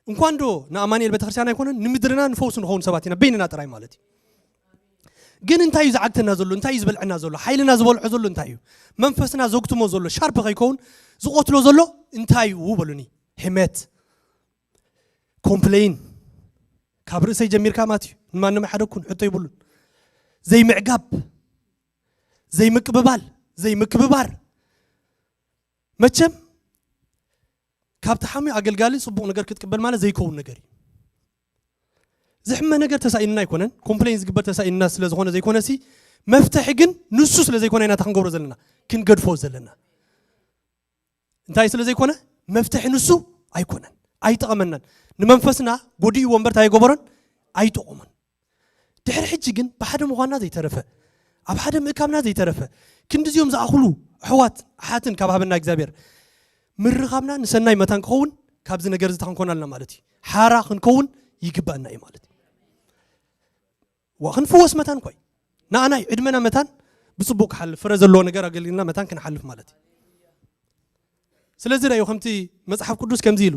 እንኳን ዶ ንኣማኑኤል ቤተክርስትያን ኣይኮነን፣ ንምድርና ንፈውሲ ንኸውን ሰባት ኢና፣ በይንና ጥራይ ማለት እዩ። ግን እንታይ እዩ ዝዓግተና ዘሎ? እንታይ እዩ ዝበልዐና ዘሎ? ሓይልና ዝበልዖ ዘሎ እንታይ እዩ? መንፈስና ዘጉትሞ ዘሎ፣ ሻርፕ ከይከውን ዝቐትሎ ዘሎ እንታይ እዩ በሉኒ? ሕመት፣ ኮምፕሌን፣ ካብ ርእሰይ ጀሚርካ ማለት እዩ። ንማንም ኣይሓደግኩን፣ ሕቶ ይብሉን። ዘይምዕጋብ፣ ዘይምቅብባል፣ ዘይምክብባር። መቸም ካብ ተሓምዩ ኣገልጋሊ ጽቡቕ ነገር ክትቅበል ማለት ዘይከውን ነገር እዩ። ዝሕመ ነገር ተሳኢንና ኣይኮነን፣ ኮምፕሌን ዝግበር ተሳኢንና ስለ ዝኾነ ዘይኮነሲ፣ መፍትሒ ግን ንሱ ስለ ዘይኮነ ኢና እታ ክንገብሮ ዘለና፣ ክንገድፎ ዘለና። እንታይ ስለ ዘይኮነ? መፍትሒ ንሱ ኣይኮነን፣ ኣይጠቐመናን። ንመንፈስና ጎዲእዎ እምበር እንታይ ኣይገበሮን? ኣይጠቐሞን። ድሕሪ ሕጂ ግን ብሓደ ምዃንና ዘይተረፈ፣ ኣብ ሓደ ምእካብና ዘይተረፈ፣ ክንድዚኦም ዝኣኽሉ ኣሕዋት ኣሓትን ካብ ሃበና እግዚኣብሔር፣ ምርኻብና ንሰናይ መታን ክኸውን ካብዚ ነገር እዚ ተኸንኮናልና ማለት እዩ። ሓራ ክንከውን ይግባእና እዩ ማለት እዩ። ዋ ክንፍወስ መታን እኳ እዩ። ንኣናይ ዕድመና መታን ብጽቡቕ ክሓልፍ፣ ፍረ ዘለዎ ነገር ኣገልግልና መታን ክንሓልፍ ማለት እዩ። ስለዚ ዳዩ ከምቲ መጽሓፍ ቅዱስ ከምዚ ኢሉ፣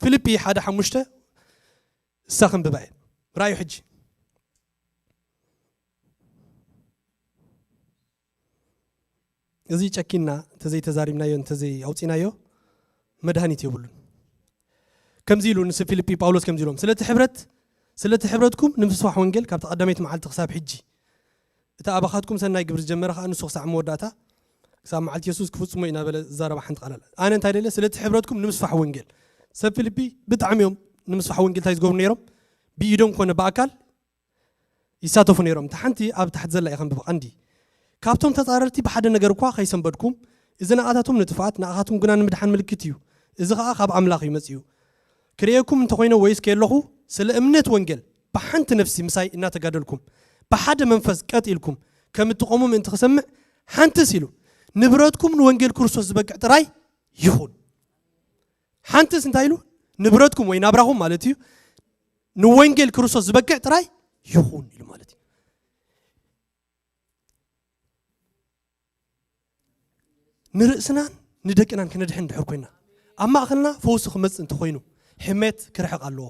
ፊልጲ ሓደ ሓሙሽተ እሳ ክንብባ እየ። ራእዩ ሕጂ እዚ ጨኪና እንተዘይተዛሪብናዮ፣ እንተዘይኣውፂናዮ መድሃኒት የብሉን። ከምዚ ኢሉ ንስ ፊልጲ ጳውሎስ ከምዚ ኢሎም፣ ስለቲ ሕብረት፣ ስለቲ ሕብረትኩም ንምስፋሕ ወንጌል ካብቲ ቀዳመይቲ መዓልቲ ክሳብ ሕጂ፣ እቲ ኣባኻትኩም ሰናይ ግብሪ ዝጀመረ ኸኣ ንሱ ክሳዕ መወዳእታ፣ ክሳብ መዓልቲ የሱስ ክፍጽሞ እዩ እናበለ ዝዛረባ ሓንቲ ቃል ኣላ። ኣነ እንታይ ደለ? ስለቲ ሕብረትኩም ንምስፋሕ ወንጌል። ሰብ ፊልጲ ብጣዕሚ እዮም ንምስፋሕ ወንጌል እንታይ ዝገብሩ ነይሮም? ብኢዶም ኮነ ብኣካል ይሳተፉ ነይሮም። እታ ሓንቲ ኣብ ታሕቲ ዘላ እየ ከንብብ። ቀንዲ፣ ካብቶም ተጻረርቲ ብሓደ ነገር እኳ ከይሰንበድኩም፣ እዚ ንኣታቶም ንጥፍኣት፣ ንኣኻትኩም ግና ንምድሓን ምልክት እዩ። እዚ ኸኣ ካብ ኣምላኽ እዩ መጺኡ። ክርእየኩም እንተኾይነ ወይስ ከየለኹ፣ ስለ እምነት ወንጌል ብሓንቲ ነፍሲ ምሳይ እናተጋደልኩም፣ ብሓደ መንፈስ ቀጥ ኢልኩም ከም እትቖሙ ምእንቲ ክሰምዕ፣ ሓንትስ ኢሉ ንብረትኩም ንወንጌል ክርስቶስ ዝበቅዕ ጥራይ ይኹን። ሓንትስ እንታይ ኢሉ? ንብረትኩም ወይ ናብራኹም ማለት እዩ፣ ንወንጌል ክርስቶስ ዝበቅዕ ጥራይ ይኹን ኢሉ ማለት እዩ። ንርእስናን ንደቅናን ክነድሕን እንድሕር ኮይና፣ ኣብ ማእኸልና ፈውሲ ክመጽእ እንተኾይኑ፣ ሕሜት ክርሕቕ ኣለዎ።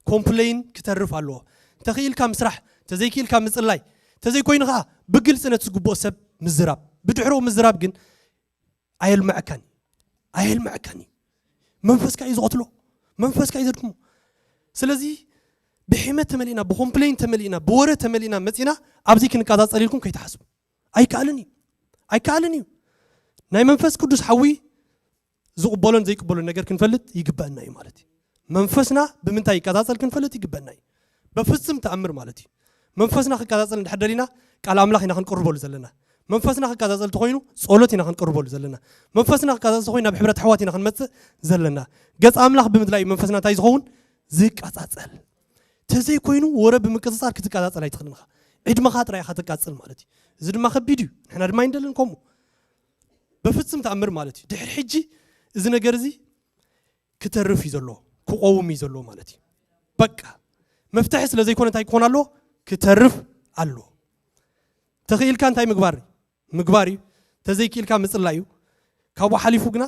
ኮምፕሌን ክተርፍ ኣለዎ። እንተኽኢልካ ምስራሕ፣ እንተዘይክኢልካ ምጽላይ፣ እንተዘይኮይኑ ኸዓ ብግልጺ ነቲ ዝግብኦ ሰብ ምዝራብ። ብድሕሪኡ ምዝራብ ግን ኣየልምዐካን እዩ። ኣየልምዐካን እዩ። መንፈስካ እዩ ዝቐትሎ። መንፈስካ እዩ ዘድክሞ። ስለዚ ብሕመት ተመሊእና፣ ብኮምፕሌን ተመሊእና፣ ብወረ ተመሊእና መጺና ኣብዚ ክንቀጻጸል ኢልኩም ከይትሓስቡ። ኣይከኣልን እዩ። ኣይከኣልን እዩ። ናይ መንፈስ ቅዱስ ሓዊ ዝቕበሎን ዘይቅበሎን ነገር ክንፈልጥ ይግበአና እዩ ማለት እዩ። መንፈስና ብምንታይ ይቀጻጸል ክንፈልጥ ይግበአና እዩ። በፍጽም ተኣምር ማለት እዩ። መንፈስና ክቀጻጸል እንድሕር ደሊና ቃል ኣምላኽ ኢና ክንቅርበሉ ዘለና። መንፈስና ክቀጻጸል ተኾይኑ ጸሎት ኢና ክንቅርበሉ ዘለና። መንፈስና ክቀጻጸል ተኾይኑ ናብ ሕብረት ኣሕዋት ኢና ክንመጽእ ዘለና። ገጽ ኣምላኽ ብምድላይ እዩ መንፈስና እንታይ ዝኸውን? ዝቀጻጸል። ተዘይኮይኑ ወረ ብምቅጽጻር ክትቃጻጸል ኣይትኽእልን ኢኻ። ዕድመኻ ጥራይ ኢኻ ተቃጽል ማለት እዩ። እዚ ድማ ከቢድ እዩ። ንሕና ድማ ኣይንደልን ከምኡ። በፍጹም ተኣምር ማለት እዩ። ድሕሪ ሕጂ እዚ ነገር እዚ ክተርፍ እዩ ዘሎ፣ ክቆውም እዩ ዘሎ ማለት እዩ። በቃ መፍትሒ ስለ ዘይኮነ እንታይ ክኾን ኣለዎ? ክተርፍ ኣለዎ። ተኽኢልካ እንታይ ምግባር? ምግባር እዩ። ተዘይክኢልካ ምጽላይ እዩ። ካብኡ ሓሊፉ ግና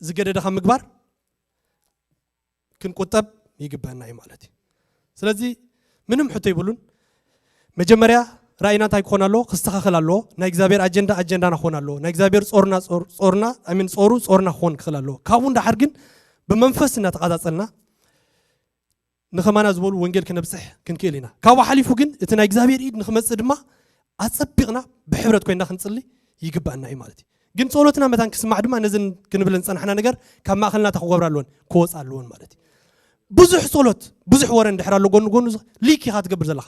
ዝገደደ ካብ ምግባር ክንቁጠብ ይግበአና እዩ ማለት እዩ። ስለዚ ምንም ሕቶ ይብሉን። መጀመርያ ራእይና እንታይ ክኾን ኣለዎ? ክስተኻኸል ኣለዎ። ናይ እግዚኣብሔር ኣጀንዳ ኣጀንዳና ክኾን ኣለዎ። ናይ እግዚኣብሔር ጾርና ጾር- ጾርና ኣሚን ጾሩ ጾርና ክኾን ክኽእል ኣለዎ። ካብኡ እንዳሓር ግን ብመንፈስ እናተቓጻጸልና ንኸማና ዝበሉ ወንጌል ክነብጽሕ ክንክእል ኢና። ካብኡ ሓሊፉ ግን እቲ ናይ እግዚኣብሔር ኢድ ንኽመጽእ ድማ ኣጸቢቕና ብሕብረት ኮይና ክንጽሊ ይግባኣና እዩ ማለት እዩ። ግን ጸሎትና መታን ክስማዕ ድማ ነዘን ክንብለን ዝጸናሕና ነገር ካብ ማእኸልና እታ ክጎብራ ኣለወን ክወጻ ኣለወን ማለት እዩ። ብዙሕ ጸሎት ብዙሕ ወረ እንድሕር ኣሎ ጎኑ ጎኑ ሊክ ኢኻ ትገብር ዘለኻ።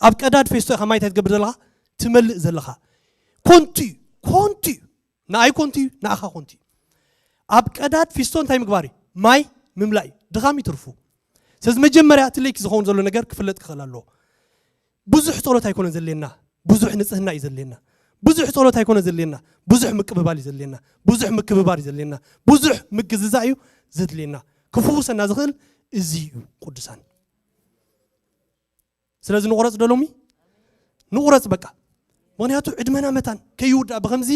ኣብ ቀዳድ ፌስቶ ኢኻ ማይ እንታይ ትገብር ዘለኻ? ትመልእ ዘለኻ። ኮንቱ እዩ። ኮንቱ እዩ። ንኣይ ኮንቱ እዩ፣ ንኣኻ ኮንቱ እዩ። ኣብ ቀዳድ ፊስቶ እንታይ ምግባር እዩ? ማይ ምምላእ እዩ። ድኻም ይትርፉ። ስለዚ መጀመርያ እቲ ለይቲ ዝኸውን ዘሎ ነገር ክፍለጥ ክኽእል ኣለዎ። ብዙሕ ጸሎት ኣይኮነን ዘድልየና፣ ብዙሕ ንጽህና እዩ ዘድልየና። ብዙሕ ጸሎት ኣይኮነን ዘድልየና፣ ብዙሕ ምቅብባል እዩ ዘድልየና። ብዙሕ ምክብባር እዩ ዘድልየና። ብዙሕ ምግዝዛእ እዩ ዘድልየና። ክፍውሰና ዝኽእል እዚ እዩ ቅዱሳን። ስለዚ ንቑረጽ ዶ ሎሚ? ንቑረጽ በቃ። ምኽንያቱ ዕድመና መታን ከይውዳእ ብኸምዚ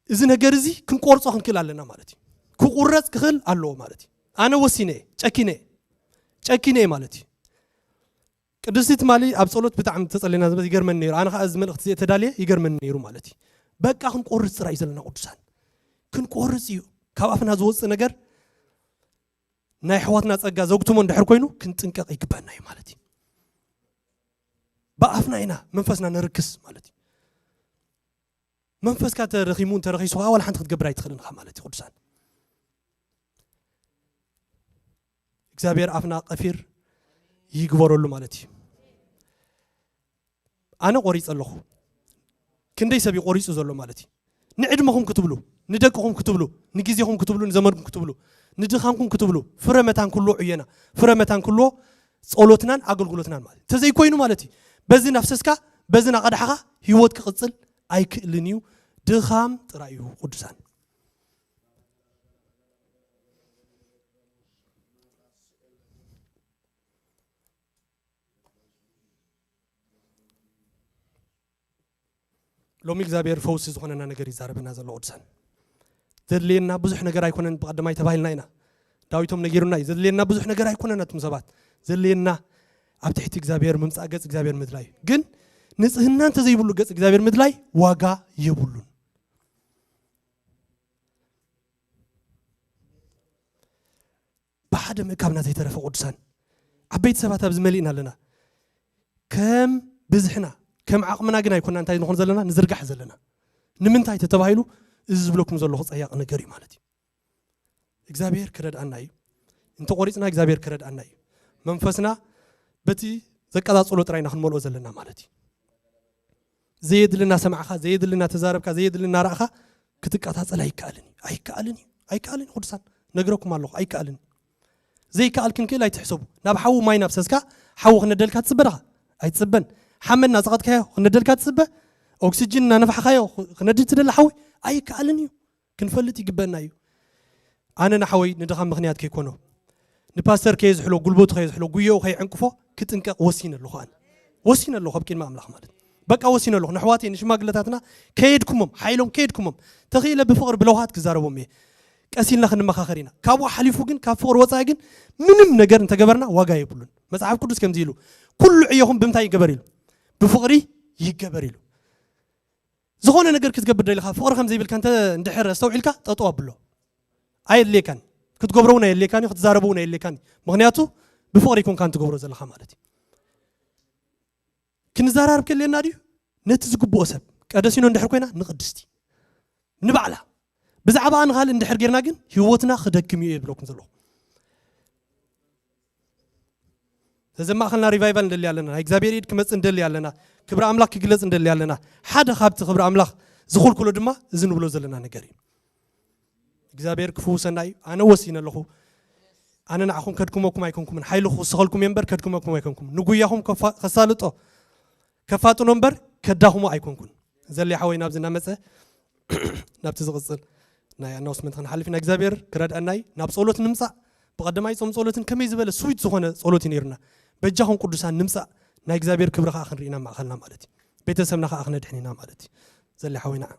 እዚ ነገር እዚ ክንቆርጾ ክንክእል ኣለና ማለት እዩ። ክቑረጽ ክኽእል ኣለዎ ማለት እዩ። ኣነ ወሲነ እየ፣ ጨኪነ እየ። ጨኪነ እየ ማለት እዩ። ቅድስቲ ትማሊ ኣብ ጸሎት ብጣዕሚ ተጸሊና ዝመ- ይገርመኒ ነይሩ። ኣነ ኸዓ እዚ መልእኽቲ እዚ ተዳልየ ይገርመኒ ነይሩ ማለት እዩ። በቃ ክንቆርጽ ጥራይ እዩ ዘለና ቅዱሳን። ክንቆርጽ እዩ። ካብ ኣፍና ዝወጽእ ነገር ናይ ኣሕዋትና ጸጋ ዘጉትሞ እንድሕር ኮይኑ ክንጥንቀቕ ይግበአና እዩ ማለት እዩ። ብኣፍና ኢና መንፈስና ነርክስ ማለት እዩ። መንፈስካ ተረኺሙ እንተረኺሱ ከዓ ዋላ ሓንቲ ክትገብር ኣይትኽእልን ኢኻ ማለት እዩ። ቅዱሳን እግዚኣብሔር ኣፍና ቀፊር ይግበረሉ ማለት እዩ። ኣነ ቆሪጸ ኣለኹ። ክንደይ ሰብ እዩ ቆሪጹ ዘሎ ማለት እዩ። ንዕድመኹም ክትብሉ፣ ንደቅኹም ክትብሉ፣ ንግዜኹም ክትብሉ፣ ንዘመንኩም ክትብሉ፣ ንድኻምኩም ክትብሉ፣ ፍረ መታን ክልዎ ዕዮና፣ ፍረ መታን ክልዎ ጸሎትናን ኣገልግሎትናን ማለት እዩ። ተዘይኮይኑ ማለት እዩ በዚ ናፍሰስካ በዚ ናቐዳሕኻ ህይወት ክቕጽል ኣይክእልን እዩ። ድኻም ጥራይ እዩ ቅዱሳን። ሎሚ እግዚኣብሔር ፈውሲ ዝኾነና ነገር ይዛረበና ዘሎ ቅዱሳን። ዘድልየና ብዙሕ ነገር ኣይኮነን ብቐደማይ ተባሂልና ኢና። ዳዊቶም ነጊሩና እዩ። ዘድልየና ብዙሕ ነገር ኣይኮነን ኣቱም ሰባት። ዘድልየና ኣብ ትሕቲ እግዚኣብሔር ምምፃእ ገጽ እግዚኣብሔር ምድላይ እዩ። ግን ንጽህና እንተዘይብሉ ገጽ እግዚኣብሔር ምድላይ ዋጋ የብሉን። ብሓደ ምእካብና ዘይተረፈ ቅዱሳን ዓበይቲ ሰባት ኣብዚ መሊእና ኣለና። ከም ብዝሕና ከም ዓቕምና ግን ኣይኮና እንታይ ንኾን ዘለና ንዝርጋሕ ዘለና። ንምንታይ ተተባሂሉ እዚ ዝብለኩም ዘለኹ ጸያቂ ነገር እዩ ማለት እዩ። እግዚኣብሔር ክረድኣና እዩ። እንተቆሪጽና እግዚኣብሔር ክረድኣና እዩ። መንፈስና በቲ ዘቀጻጽሎ ጥራይና ክንመልኦ ዘለና ማለት እዩ። ዘየድልና ሰማዕኻ፣ ዘየድልና ተዛረብካ፣ ዘየድልና ራእኻ ክትቀጻጸል ኣይከኣልን እዩ። ኣይከኣልን እዩ። ኣይከኣልን እዩ። ቅዱሳን ነግረኩም ኣለኹ ኣይከኣልን እዩ። ዘይከኣል ክንክእል ኣይትሕሰቡ። ናብ ሓዊ ማይ ናብ ሰስካ ሓዊ ክነደልካ ትጽበ ዳኻ? ኣይትጽበን። ሓመድ ናጸቐጥካዮ ክነደልካ ትጽበ? ኦክስጅን እናነፋሕካዮ ክነድድ ትደሊ ሓዊ? ኣይከኣልን እዩ። ክንፈልጥ ይግበና እዩ። ኣነ ንሓወይ ንድኻ ምኽንያት ከይኮኖ ንፓስተር ከየዝሕሎ ጉልበቱ ከየዝሕሎ ጉየኡ ከይዕንቅፎ ክጥንቀቕ ወሲነ ኣለኹ። ኣነ ወሲነ ኣለኹ ኣብ ቅድሚ ኣምላኽ ማለት በቃ ወሲነ ኣለኹ። ንኣሕዋተይ ንሽማግለታትና ከየድኩሞም ሓይሎም ከየድኩሞም ተኽኢለ ብፍቕሪ ብለውሃት ክዛረቦም እየ። ቀስ ኢልና ክንመኻኸር ኢና። ካብኡ ሓሊፉ ግን ካብ ፍቕሪ ወፃኢ ግን ምንም ነገር እንተገበርና ዋጋ የብሉን። መፅሓፍ ቅዱስ ከምዚ ኢሉ ኩሉ ዕዮኹም ብምንታይ ይገበር ኢሉ ብፍቕሪ ይገበር ኢሉ። ዝኾነ ነገር ክትገብር ደሊኻ ፍቕሪ ከም ዘይብልካ እንተ እንድሕር ኣስተውዒልካ ጠጠው ኣብሎ። ኣየድልየካን ክትገብሮ እውን ኣየድልየካን እዩ ክትዛረቦ እውን ኣየድልየካን እዩ። ምክንያቱ ብፍቕሪ ይኮንካ እንትገብሮ ዘለኻ ማለት እዩ። ክንዘራርብ ከልየና ድዩ? ነቲ ዝግብኦ ሰብ ቀደሲኖ እንድሕር ኮይና ንቅድስቲ ንባዕላ ብዛዕባ ንኻልእ እንድሕር ጌርና ግን ህይወትና ክደክም እዩ የብለኩም ዘለኹ። ዘዘማእኸልና ሪቫይቫል እንደሊ ኣለና ናይ እግዚኣብሔር ኢድ ክመጽእ እንደሊ ኣለና ክብሪ ኣምላኽ ክግለጽ እንደሊ ኣለና ሓደ ካብቲ ክብሪ ኣምላኽ ዝኹልኩሎ ድማ እዚ ንብሎ ዘለና ነገር እዩ። እግዚኣብሔር ክፍውሰና እዩ። ኣነ ወሲነ ኣለኹ። ኣነ ንዓኹም ከድክመኩም ኣይኮንኩምን፣ ሓይሊ ክውስኸልኩም እየ እምበር ከድክመኩም ኣይኮንኩምን። ንጉያኹም ከፋ- ከሳልጦ ከፋጥኖ እምበር ከዳኽሞ ኣይኮንኩን። ዘለ ሓወይ ናብዚ እናመፀ ናብቲ ዝቕፅል ናይ ኣናውስመንት ክንሓልፍ ኢና። እግዚኣብሔር ክረድኣና እዩ። ናብ ጸሎት ንምጻእ። ብቐዳማይ ጾም ጸሎትን ከመይ ዝበለ ስዊት ዝኾነ ጸሎት እዩ ነይሩና። በጃኹም ቅዱሳን ንምጻእ፣ ናይ እግዚኣብሔር ክብሪ ከኣ ክንርኢ ኢና ማእኸልና ማለት እዩ። ቤተሰብና ከኣ ክነድሕን ኢና ማለት እዩ። ዘለ ሓወይ ንዓ።